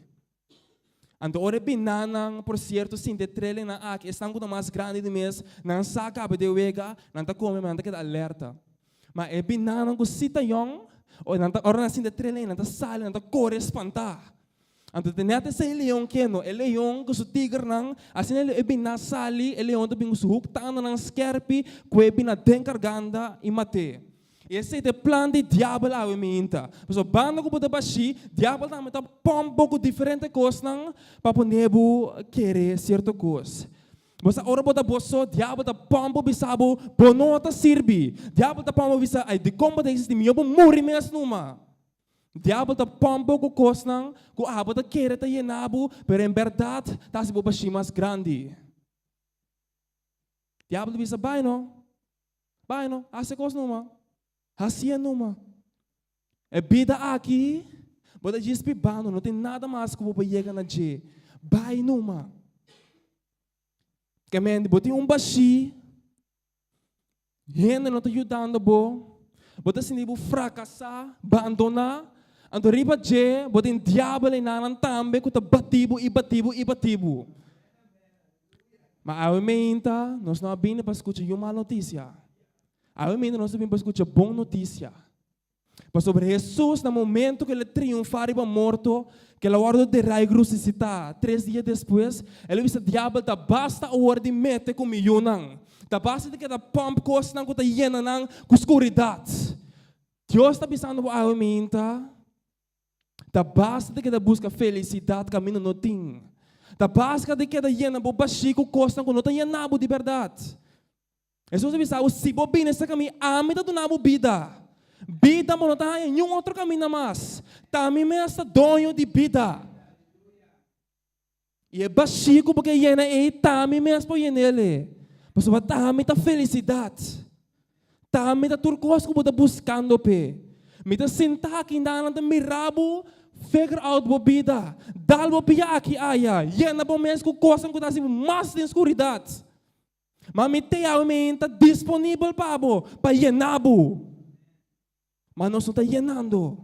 Anto ora e binanan, por sierto, sinti e trelingnan aki, esnan ku ta mas grandi di mes, nan sa kaba di e wega, nan ta kome, ma nan ta keda alerta. Ma e binanan ku si ta yòn, ora nan ta ora nan sinti e treling, nan ta sali, nan ta kore spantá. Anto ta net esei leon ke no, e leon ku su tigernan, asina e bina sali, e leon ta bin ku su huk tandanan skerpi, ku e bina den karganda i mat'é. I esei ta e plan di diabel awe miinta. Pasobra banda ku bo ta bashí, diabel tambe ta pòmp bo ku diferente kosnan pa pone bo kere sierto kos. Bo sa ora bo ta bo so, diabel ta pòmp bo bisa bo, bo no ta sirbi. Diabel ta pòmp bo bisa, ai dikon bo ta eksistí, mihó bo muri mes numa. Diabel ta pòmp bo ku kosnan ku abo ta kere ta yena bo, pero en bèrdat ta hasi bo bashí mas grandi. Diabel ta bisa, Bai no, bai no, hasi e kos numa, hasié numa. E bida aki, bo ta djis bibando, no tin nada mas ku bo por yega na dje. Bai numa. Ke mende, bo tin un bashí. Hende no ta yudando bo, bo ta sinti bo frakasá, bandoná, anto riba dje bo tin diabel einan tambe ku ta bati bo i bati bo i bati bo. Ma awe meinta nos no a bini pa skucha yu mal notisia. Awe meinta nos a bini pa skucha bon notisia. Pasobra Hesus na momento ku el a triunfá riba morto, ku el a wòrdu derá i krusisitá tres dia despues, el a bisa diabel, Ta basta awor di mete ku mi yunan. Ta basta di keda pòmp kosnan ku ta yena nan ku skuridat. Dios ta bisando bo awe minta, Ta basta di keda buska felisidat kaminda no tin. Ta basta di keda yena bo bashí ku kosnan ku no ta yena bo di bèrdat. Hesus a bisa bo, Si bo bini esta kaminda, ami ta duna bo bida. Bida bo no ta haña niun otro kaminda mas. Ta ami mes ta doño di bida. I e bashí ku bo ke yena ei, ta ami mes por yen'el e. Pasobra ta ami ta felisidat. Ta ami ta tur kos ku bo ta buskando p'e. Mi ta sintá aki nan ta mira bo figure out bo bida. Dal bo pia aki aya. Yena bo mes ku kosnan ku ta hasi bo mas den skuridat. Ma mi te awe mi ta disponibel pa bo, pa yena bo. Ma nos no ta yenando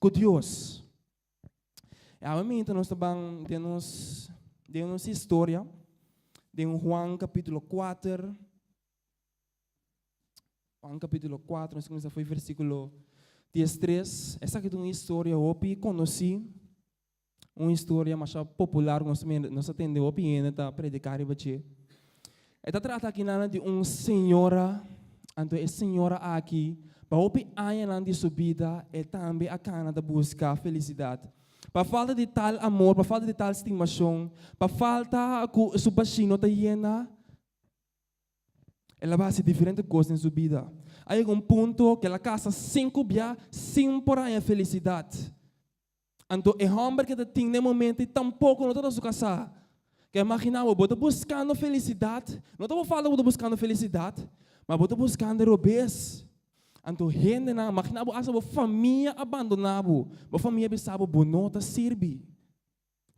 ku Dios. E awe mi nos ta ban den nos, den nos historia, den Juan capítulo 4. Juan capítulo 4, nos kuminsá foi versículo 13. Esaki ta un historia hopi konosí. Un historia masha popular ku nos nos a tende hopi hende ta prediká riba dje. E ta trata akinan di un señora, anto e señora aki pa hopi añanan di su bida e tambe a kana ta buska felisidat. Pa falta di tal amor, pa falta di tal stimashon, pa falta ku su bashí no ta yena, el a hasi diferente kos den su bida. A yega un punto ku el a kasa sinku bia sin por haña felisidat. Anto e hòmber ku ta tin den momento ei tampoko no ta ta su kasá. Ke imaginá bo, bo ta buskando felisidat, no ta bo falta ku bo ta buskando felisidat, ma bo ta buskando e robes. Anto hendenan, imaginá bo asta bo famia a bandoná bo, bo famia bisa bo, bo no ta sirbi.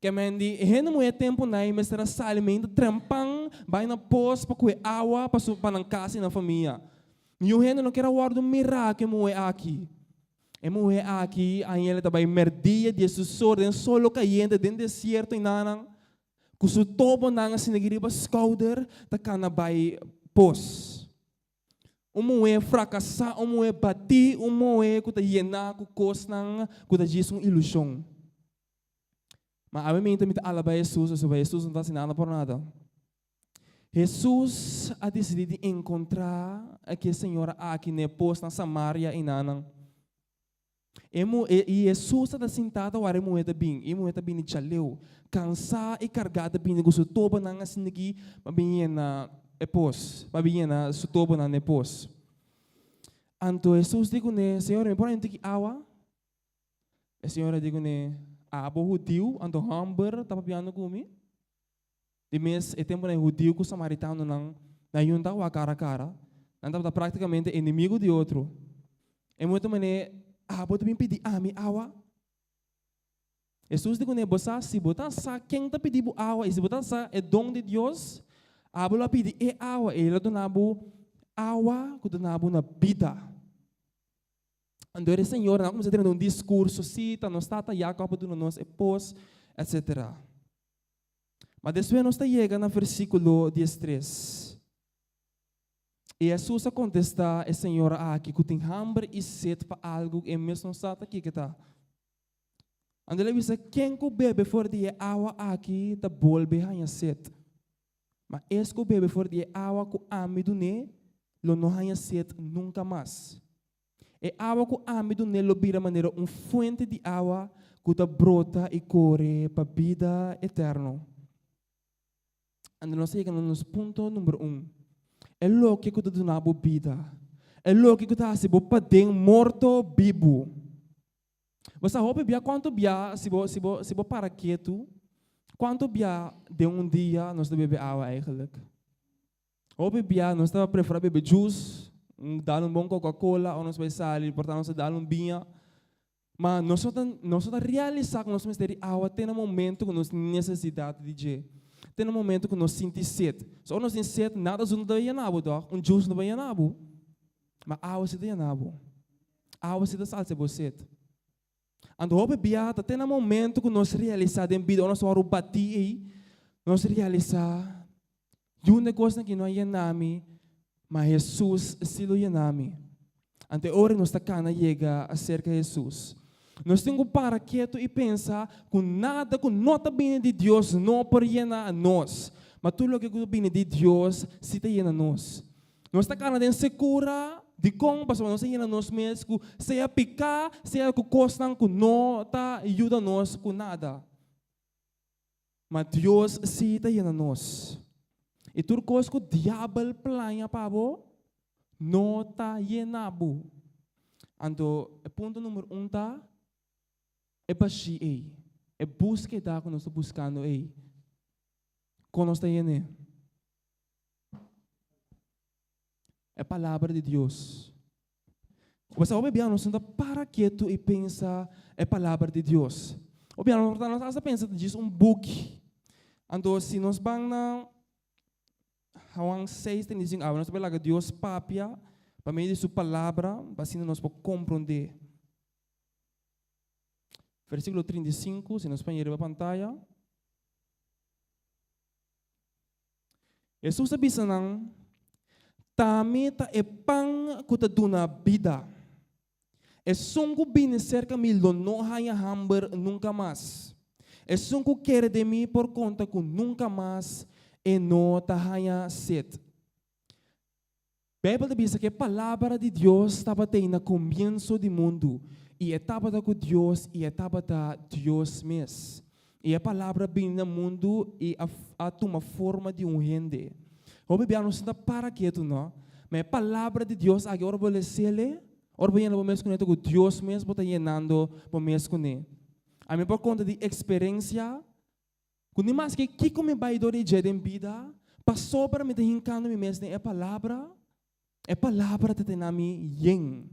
Ke men di, e hende muhé tempunan ei mester a sali meinta trempan bai na pos pa kohe awa pa su pa nan kas i nan famia. Niun hende no kier a wòrdu mirá ku e muhé aki. E muhé aki aña el ta bai mèrdia di e su sor den solo kayente den desierto enanan ku su tobonan asina aki riba skouder ta kana bai pos. Un muhé frakasá, un muhé batí, un muhé ku ta yená ku kosnan ku ta djis un ilushon. Ma awe mi ta alabá Hesus pasobra Hesus no ta hasi nada por nada. Hesus a disidí di enkontrá aki e señora aki na e pos na Samaria enanan. E mu e i Hesus ta sintá ta wara e muhé ta bin. E muhé ta bini djaleu, kansá i kargá ta bini ku su tobonan asin'aki pa bin yena e pos, pa bin yena su tobonan na e pos. Anto Hesus di kuné, Señor, mi por haña un tiki awa? E señora di kuné, Abo hudiu, anto hòmber ta papiando ku mi? Di mes e tempunan e hudiu ku samaritanonan na yunta wak kara kara, nan tabata praktikamente enemigu di otro. E muhé ta manera, Abo ta bin pidi ami awa? Hesus di kuné, Bo sa, si bo ta sa ken ta pidi bo awa i si bo ta sa e don di Dios, abo lo a pidi e awa i el a duna bo awa ku ta duna bo na bida. Anto e señora nan a kuminsá tene un diskurso, Si, ta nos tata Yakòb a duna nos e pos, etsetera. Ma despues nos ta yega na versíkulo diestres. I Hesus a kontestá e señora aki ku tin hamber i set pa algu ku e mes no sa ta kiko ta. Anto el a bisa, Ken ku bebe for di e awa aki ta bolbe haña set. Ma es ku bebe for di e awa ku ami dun'é lo no haña set nunka mas. E awa ku ami dun'é lo bira manera un fuente di awa ku ta brota i kore pa bida eterno. Anto nos ta yega na nos punto number un, e loke ku ta duna bo bida, e loke ku ta hasi bo paden morto bibu. Bo sa hopi bia kuantu bia si bo si bo si bo para ketu, kuantu bia den un dia nos ta bebe awa eigenlijk? Hopi bia nos ta prefera bebe juice, dal un bon coca cola o nos bai sali por ta nos ta dal un biña. Ma nos no ta nos no ta realisa ku nos mester di awa te na momento ku nos tin nesesidat di dje, te na momento ku nos sinti set. So ora nos tin set nada no ta yena bo tòg, un juice no ta yena bo, ma awa si ta yena bo. Awa si ta salsa bo set. Anto hopi bia ta te na momento ku nos realisá den bida ora nos wòrdu batí ei, nos realisá yu un e kosnan ki no a yena mi, ma Hesus si lo yena mi. Anto e ora nos ta kana yega aserka Hesus. Nos tin ku para ketu i pensa ku nada ku no ta bini di Dios no por yena nos, ma tur loke ku ta bini di Dios si ta yena nos. Nos ta kana den sekura, dikon? Pasobra nos a yena nos mes ku sea piká, sea ku kosnan ku no ta yuda nos ku nada. Ma Dios sí ta yena nos. I tur kos ku diabel plaña pa bo, no ta yena bo. Anto e punto number un ta e bashí ei, e búskeda ku nos ta buskando ei. Kon nos ta yen'é? E palabra di Dios. Pues hopi bia nos no ta para ketu i pensa e palabra di Dios. Hopi bia nos ta hasta pensa ta djis un buki. Anto si nos ban na Juan 6, 35 awe nos ta laga Dios papia pa medio di su palabra pa asina nos por komprondé. Versíkulo 35, si nos pone riba pantaya. Hesus a bisa nan, T'ami ta e pan ku ta duna bida. Esun ku bini serka mi lo no haña hamber nunka mas. Esun ku kere den mi por konta ku nunka mas e no ta haña set. Beibel ta bisa ku e Palabra di Dios tabatin na komienso di mundu. I e tabata ku Dios, i e tabata Dios mes. I e Palabra a bini na mundu i a a tuma forma di un hende. Hopi bia nos no ta para ketu, no? Ma e Palabra di Dios aki, ora bo les'el, ora bo yena bo mes kuné, ta ku Dios mes bo ta yenando bo mes kuné. Ami por konta di eksperensia ku ni maske kiko mi bai dor di dje den bida, pasobra mi ta hinkando mi mes den e Palabra, e Palabra ta tene ami yen.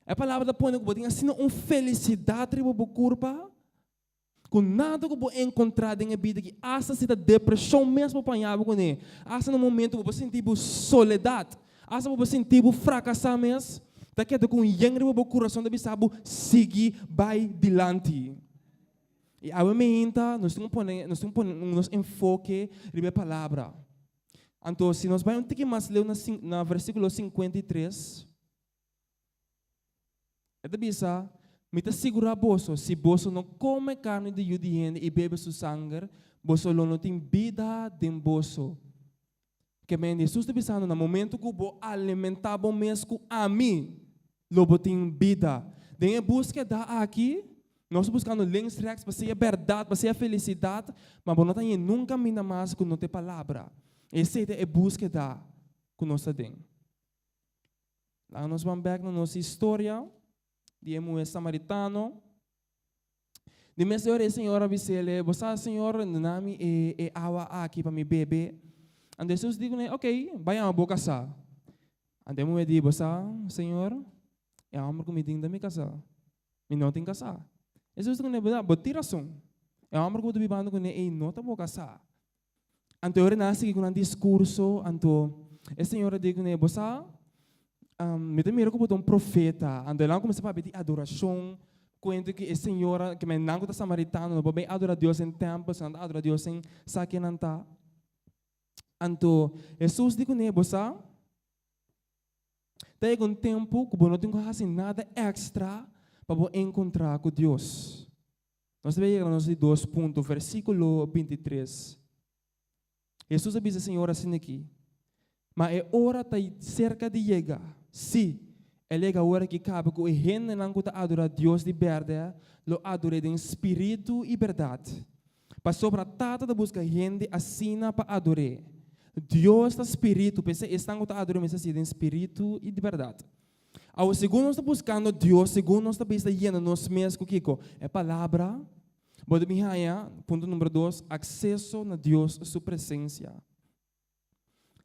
E palabra ta pone ku bo tin asina un felisidat riba bo kurpa ku nada ku bo enkontrá den e bida aki, asta si ta depreshon mes bo paña bo kuné, asta na momentu ku bo sinti bo soledat, asta ku bo sinti bo frakasá mes, ta keda ku un yen riba bo kurason ta bisa bo sigui bai dilanti. I awe meinta nos tin ku pone nos tin ku pone nos enfoke riba e palabra. Anto si nos bai un tiki mas leu na na versíkulo 53. E ta bisa, Mi ta sigurá boso, si boso no kome karni di Yu di hende i bebe su sanger, boso lo no tin bida den boso. Ke men Hesus ta bisando, na momento ku bo alimentá bo mes ku ami, lo bo tin bida. Den e búskeda aki, nos ta buskando links rèks pa sea bèrdat, pa sea felisidat, ma bo no ta haña nunka mina mas ku no ta e palabra. Esei ta e búskeda ku nos ta den. Laga nos ban bek na nos historia di e muhé samaritano. Di mes ora e señor a bis'é, Bo sa, Señor, duna mi e e awa aki pa mi bebe. Anto Hesus di kuné, Oké, bai yama bo kasá. Anto e muhé di, Bo sa, Señor, e hòmber ku mi tin ta mi kasá. Mi no tin kasá. Hesus di kuné, Bo tin rason. E hòmber ku bo ta bibando kuné ei no ta bo kasá. Anto e ora nan a sigui ku nan diskurso, anto e señora di kuné, Bo sa, mi ta mira ku bo ta un profeta. Anto nan a kuminsá papia di adorashon, kuenta ku e señora, ke men nan ku ta samaritano no por bin adorá Dios den tèmpel, sino nan ta adorá Dios den sa ke nan ta. Anto Hesus di kuné, Bo sa, ta yega un tempu ku bo no tin ku hasi nada èkstra pa bo enkontrá ku Dios. Nos ta yega na nos di dos punto, versíkulo 23. Hesus a bisa Señor asina aki, Ma e ora ta serka di yega, sí, el yega ora ki kaba ku e hendenan ku ta adorá Dios di bèrdè lo ador'é den spiritu i bèrdat. Pasobra Tata ta buska hende asina pa ador'é. Dios ta spiritu, p'esei esnan ku ta ador'é mester hasié den spiritu i di bèrdat. Awe, segun nos ta buskando Dios, segun nos ta bisa yena nos mes ku kiko? E Palabra. Bo ta bin haña, punto number dos, akseso na Dios su presensia.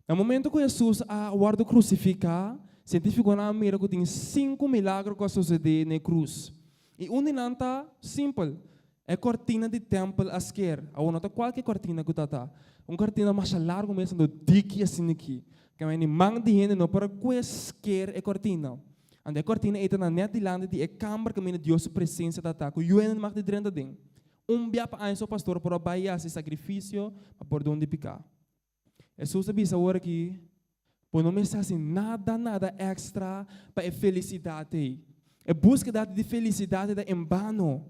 Na momento ku Hesus a wòrdu krusifiká, sientífikonan a mira ku tin sinku milagro ku a susedé na e krus. I un di nan ta simpel, e kòrtina di tèmpel a sker. Awor no ta kualke kòrtina ku ta ta. Un kòrtina masha largu mes anto diki asina aki. Kende ni man di hende no por a kue sker e kòrtina. Anto e kòrtina ei ta na nèt dilanti di e kamber kaminda Dios su presensia ta ta, ku yu hende no mag di drenta aden. Un bia pa aña so pastor por a bai hasi sakrifisio pa pordon di piká. Hesus a bisa awor aki, Bo no mester hasi nada, nada èkstra pa e felisidat ei. E búskeda di felisidat ei ta en bano.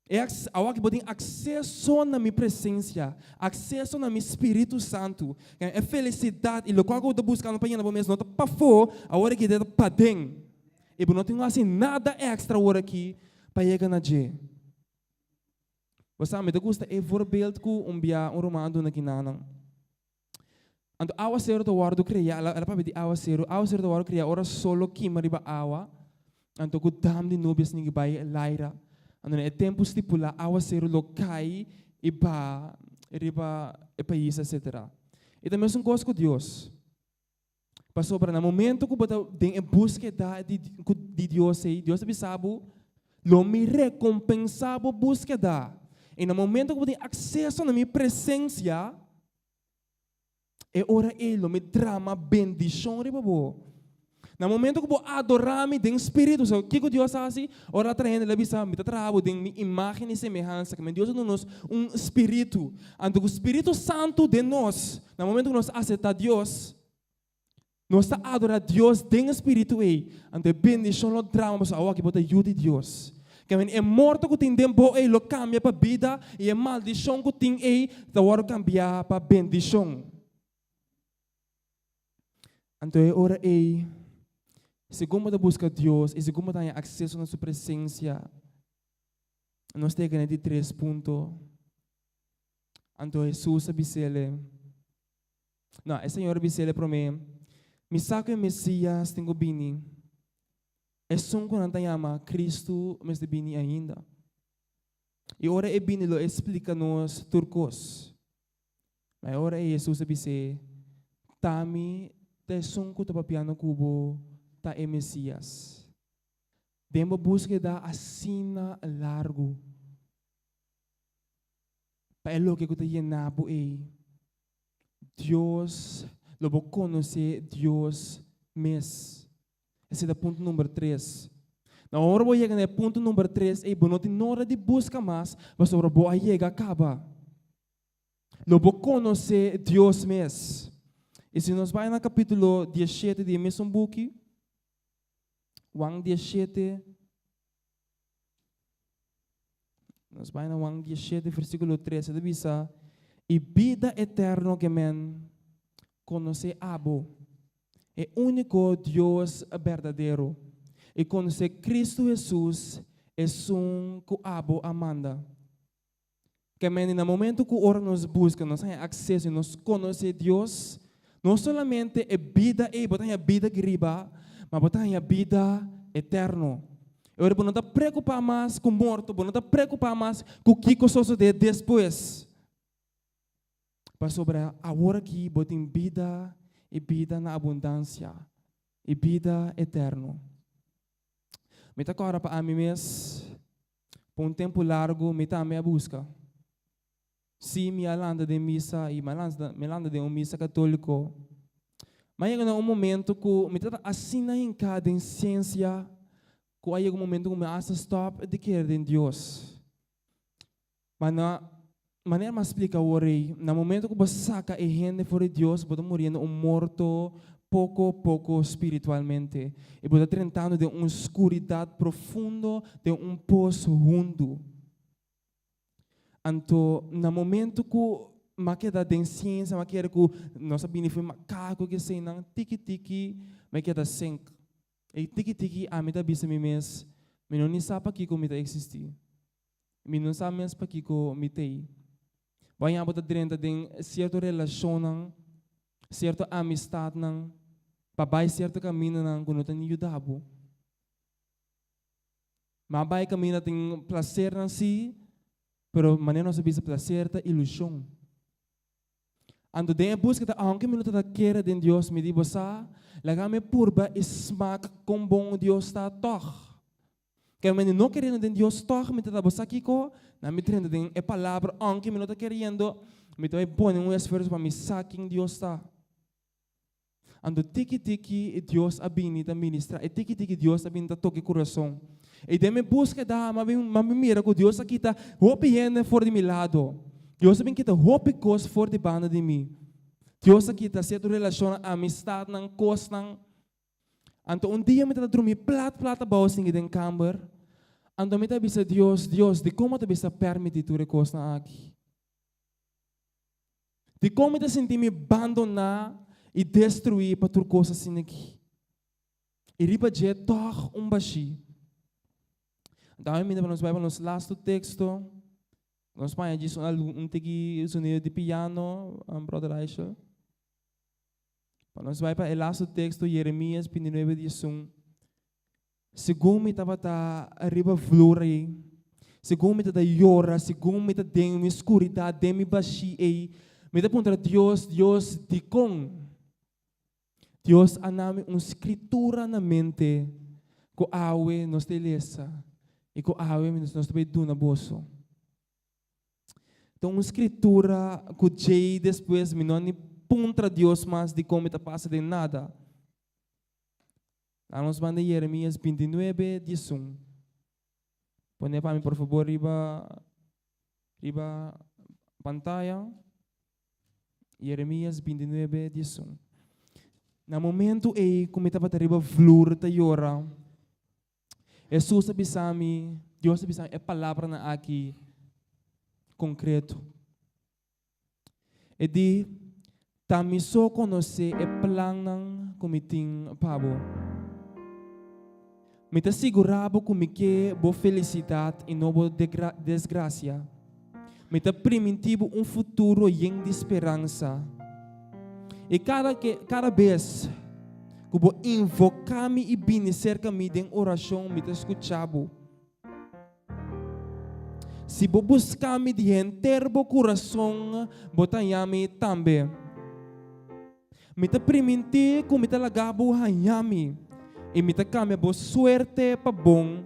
E awor aki bo tin akseso na mi presensia, akseso na mi Spiritu Santu. E felisidat i lokual ku bo ta buskando pa yena bo mes no ta pafó, awor aki ta paden. I bo no tin ku hasi nada èkstra awor aki pa yega na dje. Bo sa, mi ta gusta e voorbeeld ku un bia un ruman a duna kinanan. Anto awaseru ta wòrdu kreá, el a papia di awaseru, awaseru ta wòrdu kreá ora sol lo kima riba awa, anto ku dam di nubia esaki bai laira. Anto na e tempu stipulá awaseru lo kai i baha riba e pais etsetera. I ta mesun kos ku Dios. Pasobra na momento ku bo ta den e búskeda di di Dios ei, Dios ta bisa bo, Lo mi rekompensá bo búskeda. I na momento ku bo tin akseso na mi presensia, e ora ei lo mi drama bendishon riba bo. Na momento ku bo adorá mi den spiritu, so kiko Dios a hasi? Ora el a traha hende, el a bisa, Mi ta traha bo den mi imágen i semehansa. Kimen Dios a duna nos un spiritu. Anto ku Spiritu Santu den nos, na momento ku nos aseptá Dios, nos ta adorá Dios den e spiritu ei. Anto e bendishon lo drama pasobra awor aki bo ta yu di Dios. Kimen e morto ku tin den bo ei lo kambia pa bida i e maldishon ku tin ei ta wòrdu kambiá pa bendishon. Anto e ora ei, Segun bo ta buska Dios i segun bo ta haña akseso na su presensia, nos ta yega na e di tres punto. Anto Hesus a bis'ele, no, e Señor a bis'ele promé, Mi sa ku e Mesias tin ku bini, esun ku nan ta yama Kristu mester bini ainda. I ora e bini lo e splika nos tur kos. Ma e ora ei Hesus a bis'é, T'ami ta esun ku ta papiando ku bo ta e Mesias. Den bo búskeda asina largu pa e loke ku ta yena bo ei, Dios, lo bo konosé Dios mes. Esei ta punto number tres. Na ora bo yega na e punto number tres ei, bo no tin nora di buska mas, pasobra bo a yega kaba. Lo bo konosé Dios mes. I si nos bai na kapítulo diesshete di e mesun buki, Juan diesshete, nos bai na Juan diesshete versíkulo tres, e ta bisa, I bida eterno ke men konosé abo, e úniko Dios berdadero, i konosé Kristu Hesus, esun ku abo a manda. Ke mende na momento ku ora nos buska, nos haña akseso i nos konosé Dios, no solamente e bida ei, bo ta haña bida aki riba, ma bo ta haña bida eterno. E ora bo no ta preokupá mas ku morto, bo no ta preokupá mas ku kiko sosodé despues. Pasobra awor aki bo tin bida i bida na abundansia i bida eterno. Mi ta kòrda pa ami mes, pa un tempu largu mi tambe a buska. Sí, mi a lanta den misa i mi a lanta mi a lanta den un misa katóliko. Ma a yega na un momento ku mi tabata asina hinká den siensia ku a yega un momento ku mi a hasta stòp di kere den Dios. Ma na manera mi a splika awor ei, na momento ku bo saka e hende for di Dios, bo ta muriendo un morto poko poko spiritualmente i bo ta drentando den un skuridat profundo, den un pos hundu. Anto na momento ku mi a keda den siensia, mi a kere ku nos a bini for makaku ku eseinan, tiki tiki mi a keda sink. I tiki tiki ami ta bisa mi mes, mi no ni sa pakiko mi ta eksistí. Mi no sa mes pakiko mi t'ei. Bo a bo ta drenta den sierto relashonnan, sierto amistatnan, pa bai sierto kamindanan ku no ta ni yuda bo. Ma a bai kaminda tin plasernan sí, pero manera nos a bisa plaser ta ilushon. Anto den e búskeda, aunke mi no tabata kere den Dios, mi di, Bo sa, laga mi purba i smak kon bon Dios ta tòg. Kende mi no keriendo den Dios tòg, mi ta ta, Bo sa kiko? Na mi drenta den e Palabra, aunke mi no ta keriendo, mi ta bai pone un esfuerso pa mi sa ken Dios ta. Anto tiki tiki Dios a bini ta ministra, i tiki tiki Dios a bini ta toka e kurason. I den mi búskeda, mi a bin, mi a bin mira ku Dios a kita hopi hende for di mi lado. Dios a bin kita hopi kos for di banda di mi. Dios a kita sierto relashonnan, amistatnan, kosnan. Anto un dia mi tabata drumi plat plat abou singi den kamber, anto mi ta bisa Dios, Dios, dikon bo ta bisa pèrmití tur e kosnan aki? Dikon mi ta sinti mi bandoná i destruí pa tur kos asina aki? I riba dje tòg un bashí. Dame minda pa nos bai pa nos lastu teksto. Nos paña djis un tiki sonido di piano, Brother Aishel. Pa nos bai pa e lastu teksto, Jeremias 29, 11. Segun mi tabata riba vloer ei, segun mi ta ta yora, segun mi ta den mi skuridat, den mi bashí ei, mi ta puntra Dios, Dios, dikon? Dios a na mi un skritura na mente ku awe nos ta lesa i ku awe nos ta bai duna boso. Ta un skritura ku djei despues mi no a ni puntra Dios mas dikon mi ta pasa den nada. Laga nos manda Jeremias 29, 11. Pone pa mi por fabor riba riba pantaya. Jeremias 29, 11. Na momento ei ku mi tabata riba vloer ta yora, Hesus a bisa mi, Dios a bisa mi e palabranan aki konkreto. E di, Ta mi so konosé e plannan ku mi tin pa bo. Mi ta sigurá bo ku mi ke bo felisidat i no bo desgrasia. Mi ta primintí bo un futuro yen di speransa. I kada ke kada bes ku bo invoká mi i bini serka mi den orashon, mi ta skuchá bo. Si bo buska mi di henter bo kurason, bo ta haña mi tambe. Mi ta primintí ku mi ta laga bo haña mi, i mi ta kambia bo suerte pa bon,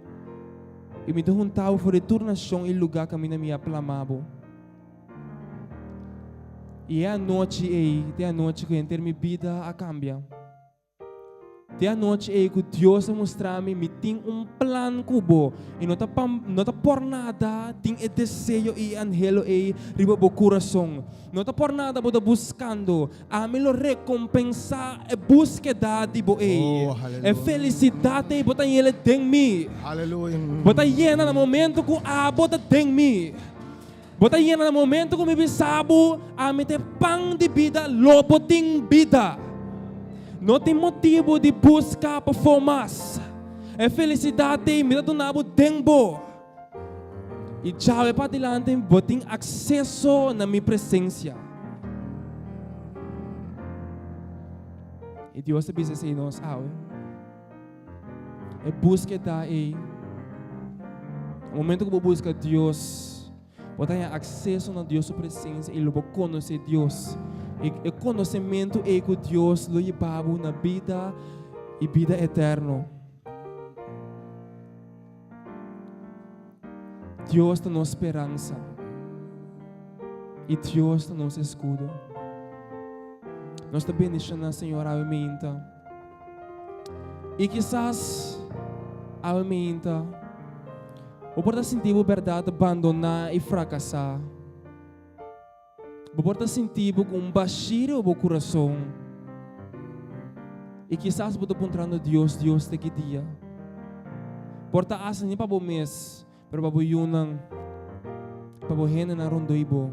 i mi ta hunta bo for di tur nashon i lugá kaminda mi a plama bo. I e anochi ei ta e anochi ku henter mi bida a kambia. Te anochi ei ku Dios a mustra mi, mi tin un plan ku bo, i no ta pa, no ta por nada tin e deseo i e anhelo ei riba bo kurason. No ta por nada bo ta buskando. Ami lo rekompensá e búskeda di bo ei. Oh, E haleluya. felisidat ei bo ta yele den mi. Haleluya. Bo ta yena na momento ku abo ta den mi. Bo ta yena na momento ku mi bisa bo, ami ta e pan di bida, lo bo tin bida. No tin motibu di buska pafó mas. E felisidat ei mi ta duna bo den bo. I djawe padilanti bo tin akseso na mi presensia. I Dios ta bisa esei nos awe. E búskeda ei, na momento ku bo buska Dios, bo ta haña akseso na Dios su presensia i lo bo konosé Dios. I e konosementu ei ku Dios lo yiba bo na bida i bida eterno. Dios ta nos speransa i Dios ta nos eskudo. Nos ta bendishoná Señor awe meinta. I kisas awe meinta bo por ta sinti bo bèrdat bandoná i frakasá. Bo por ta sinti bo ku un bashí riba bo kurason. I kisas bo ta puntrando Dios, Dios te ki dia? Por ta asta ni pa bo mes, pero pa bo yunan, pa bo hendenan rondó i bo.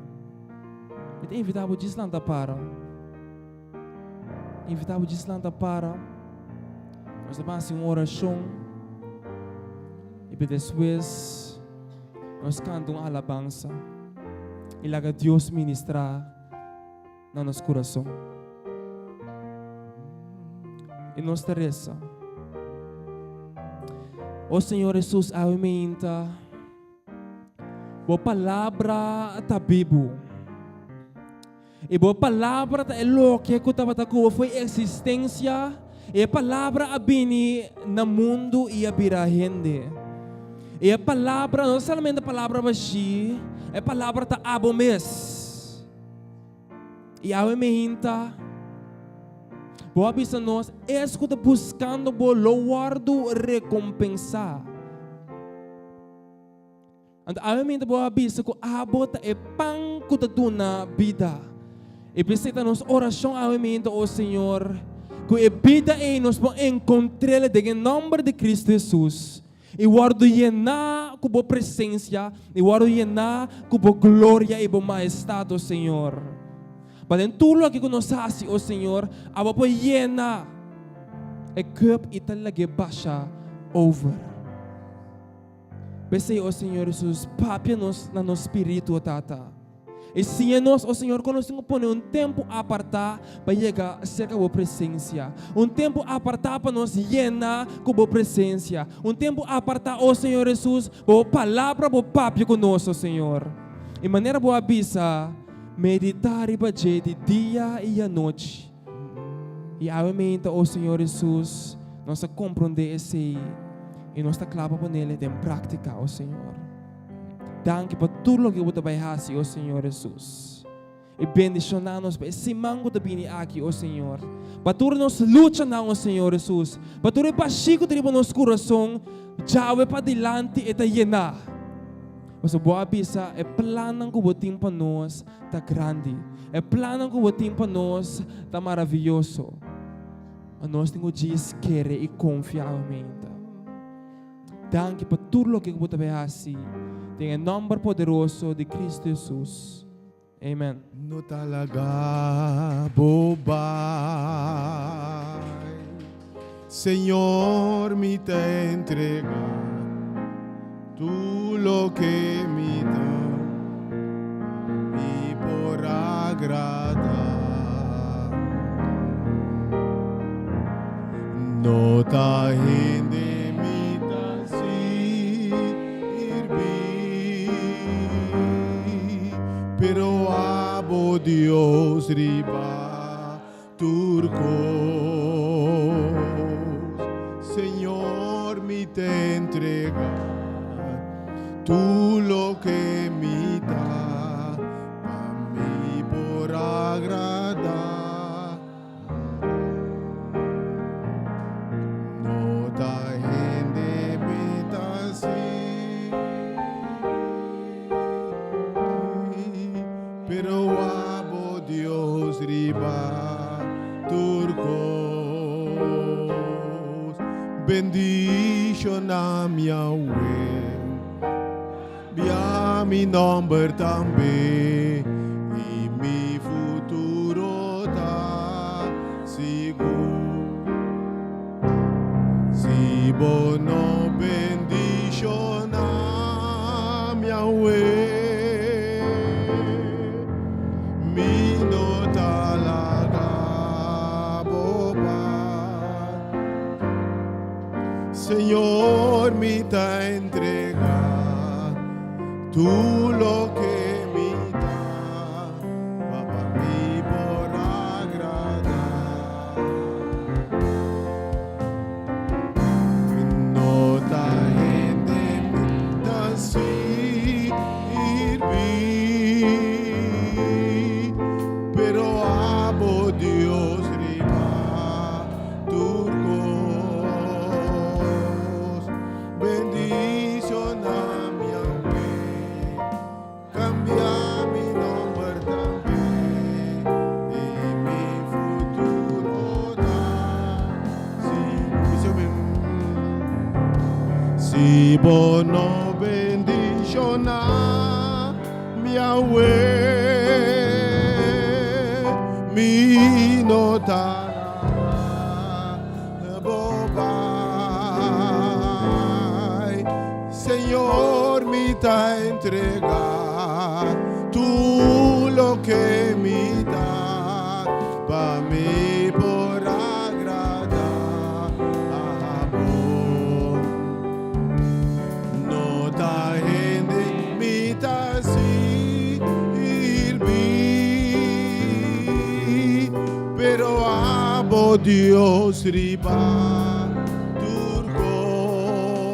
Mi ta invitá bo djis lanta para. Invitá bo djis lanta para. Nos ta ban hasi un orashon i pa despues nos kanta un alabansa i laga Dios ministrá na nos kurason. I nos ta resa. O Señor Hesus, awe meinta, Bo palabra ta bibu. I Bo palabra ta e loke ku tabata ku Bo foi eksistensia, i e palabra a bini na mundu i a bira hende. I e palabra no ta solamente palabra bashí, e palabra ta abo mes. I awe meinta, Bo a bisa nos, es ku ta buskando Bo lo wòrdu rekompensá. Anto awe meinta Bo a bisa ku abo ta e pan ku ta duna bida. I p'esei ta nos orashon awe meinta, o Señor, ku e bida ei nos por enkontr'el den e nòmber di Kristu Hesus. I wòrdu yená ku bo presensia, i wòrdu yená ku bo gloria i bo mahestat, o Señor. Pa den tur loke ku nos hasi, o Señor, abo por yena e cup i ta lag'é basha over. P'esei, o Señor Jesus, papia nos na nos spiritu, o Tata. I siña nos, o Señor, kon nos tin ku pone un tempu apartá pa yega serka Bo presensia. Un tempu apartá pa nos yena ku Bo presensia. Un tempu apartá, o Señor Hesus, pa Bo Palabra Bo papia ku nos, o Señor. I manera Bo a bisa, meditá riba dje di dia i anochi. I awe meinta, o Señor Hesus, nos a komprondé esei i nos ta kla pa ponele den práktika, o Señor. Danki pa tur loke bo ta bai hasi, o Señor Hesus. I bendishoná nos pa e siman ku ta bini aki, o Señor. Pa tur nos luchanan, o Señor Hesus. Pa tur e bashí ku ta riba nos kurason, djawe padilanti e ta yená. Pasobra bo a bisa e plannan ku bo tin pa nos ta grandi. E plannan ku bo tin pa nos ta maravioso. Ma nos tin ku djis kere i konfia aumenta. Danki pa tur loke ku bo ta bay hasi den e nomber poderoso di Cristo Jesus. Amen. No ta laga bo bai. Señor mi ta entrega tur loke mi ta mi por agrada. No ta hende mi ta sirbi, pero abo Dios riba tur kos. Señor mi ta entrega tur loke mi ta, pa mi por agrada. No ta hende mi ta sirbi, pero abo Dios riba tur kos. Bendiciona mi awe, Bia mi nomber tambe y mi futuro ta sigur. Si bo no bendiciona mi awe, mi no ta laga bo bai. Señor mi ta entrega tur loke mi ta pa pa mi por agrada. Mi no ta hende mi ta sirbi, pero abo Dios riba Tur kos bendiciona mi awe, cambia mi nomber tambe y mi futuro ta sigur. Si bo no bendiciona mi awe, mi no ta laga bo bai. Señor, mi ta entrega tur loke mi ta pa mi por agrada bo. No ta hende mi ta sirbi, pero abo Dios riba tur kos.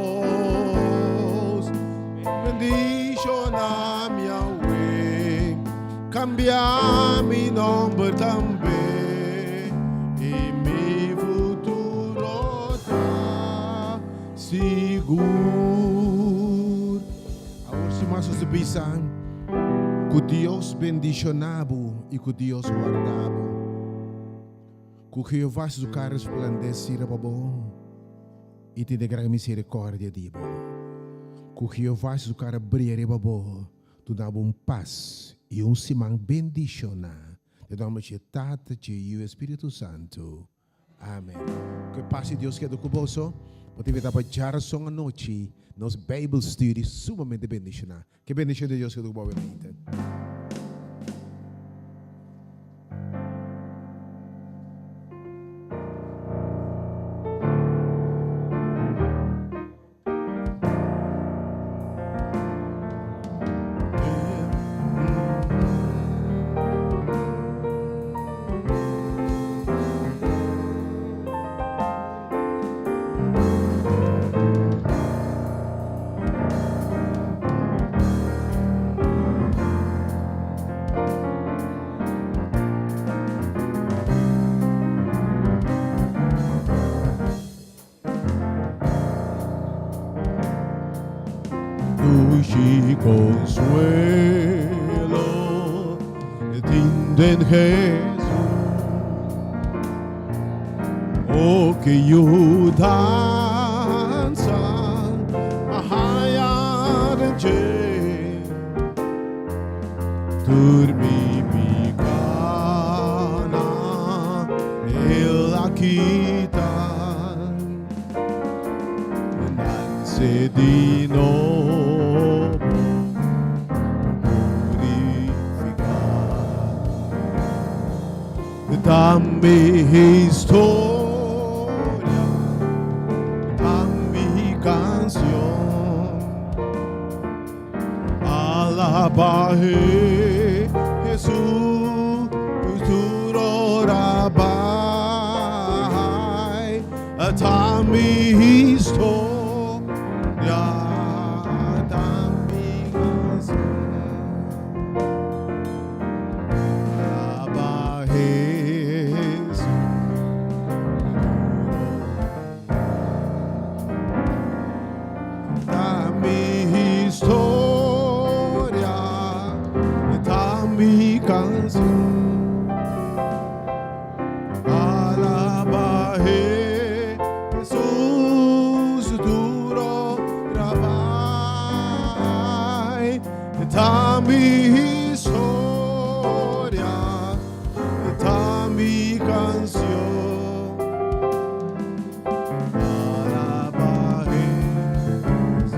Bendiciona mi awe, cambia mi nomber tambe y mi futuro ta sigur. Awor si mas nos bisa ku Dios bendishoná bo i ku Dios warda bo. Ku Jehová su kara resplandesí riba bo i tene gran miserikordia di bo. Ku Jehová su kara bria riba bo, duna bo un pas i un siman bendishoná. Den nòmber dje Tata, dje Yu i Spiritu Santu. Amen. Ku e pas di Dios keda ku boso. Bo ta invitá pa djarason anochi nos Bijbel study sumamente bendishoná. Ku e bendishon di Dios keda ku bo awe. Dushi consuelo tin den Jesus. Oh, ke yudansa m'a haya den dje. Tur mi pikánan el a kita. Nase di nobo, purifiká. Ta mi historia, ta mi kanshon. Alabá Hesus tur ora bai. Ta mi historia, ta mi kanshon. Alabá Hesus tur ora. Ta mi historia, ta mi canción. Alaba Jesús tur ora bai. Ta mi historia, ta mi canción. Alaba Jesús.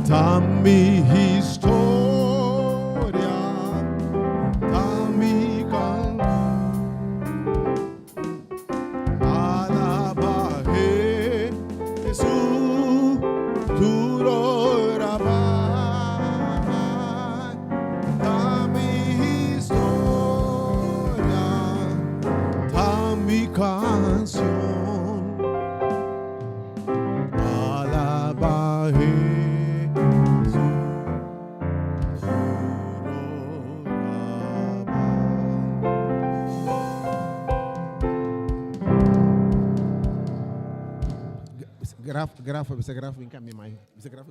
Ta mi historia, ta mi can. Alaba Jesús tur ora bai. Ta mi historia, ta mi canción. Alaba Jesús tur ora bai. Graf, graf, bisa graf, bin cambia mai. Bisa graf.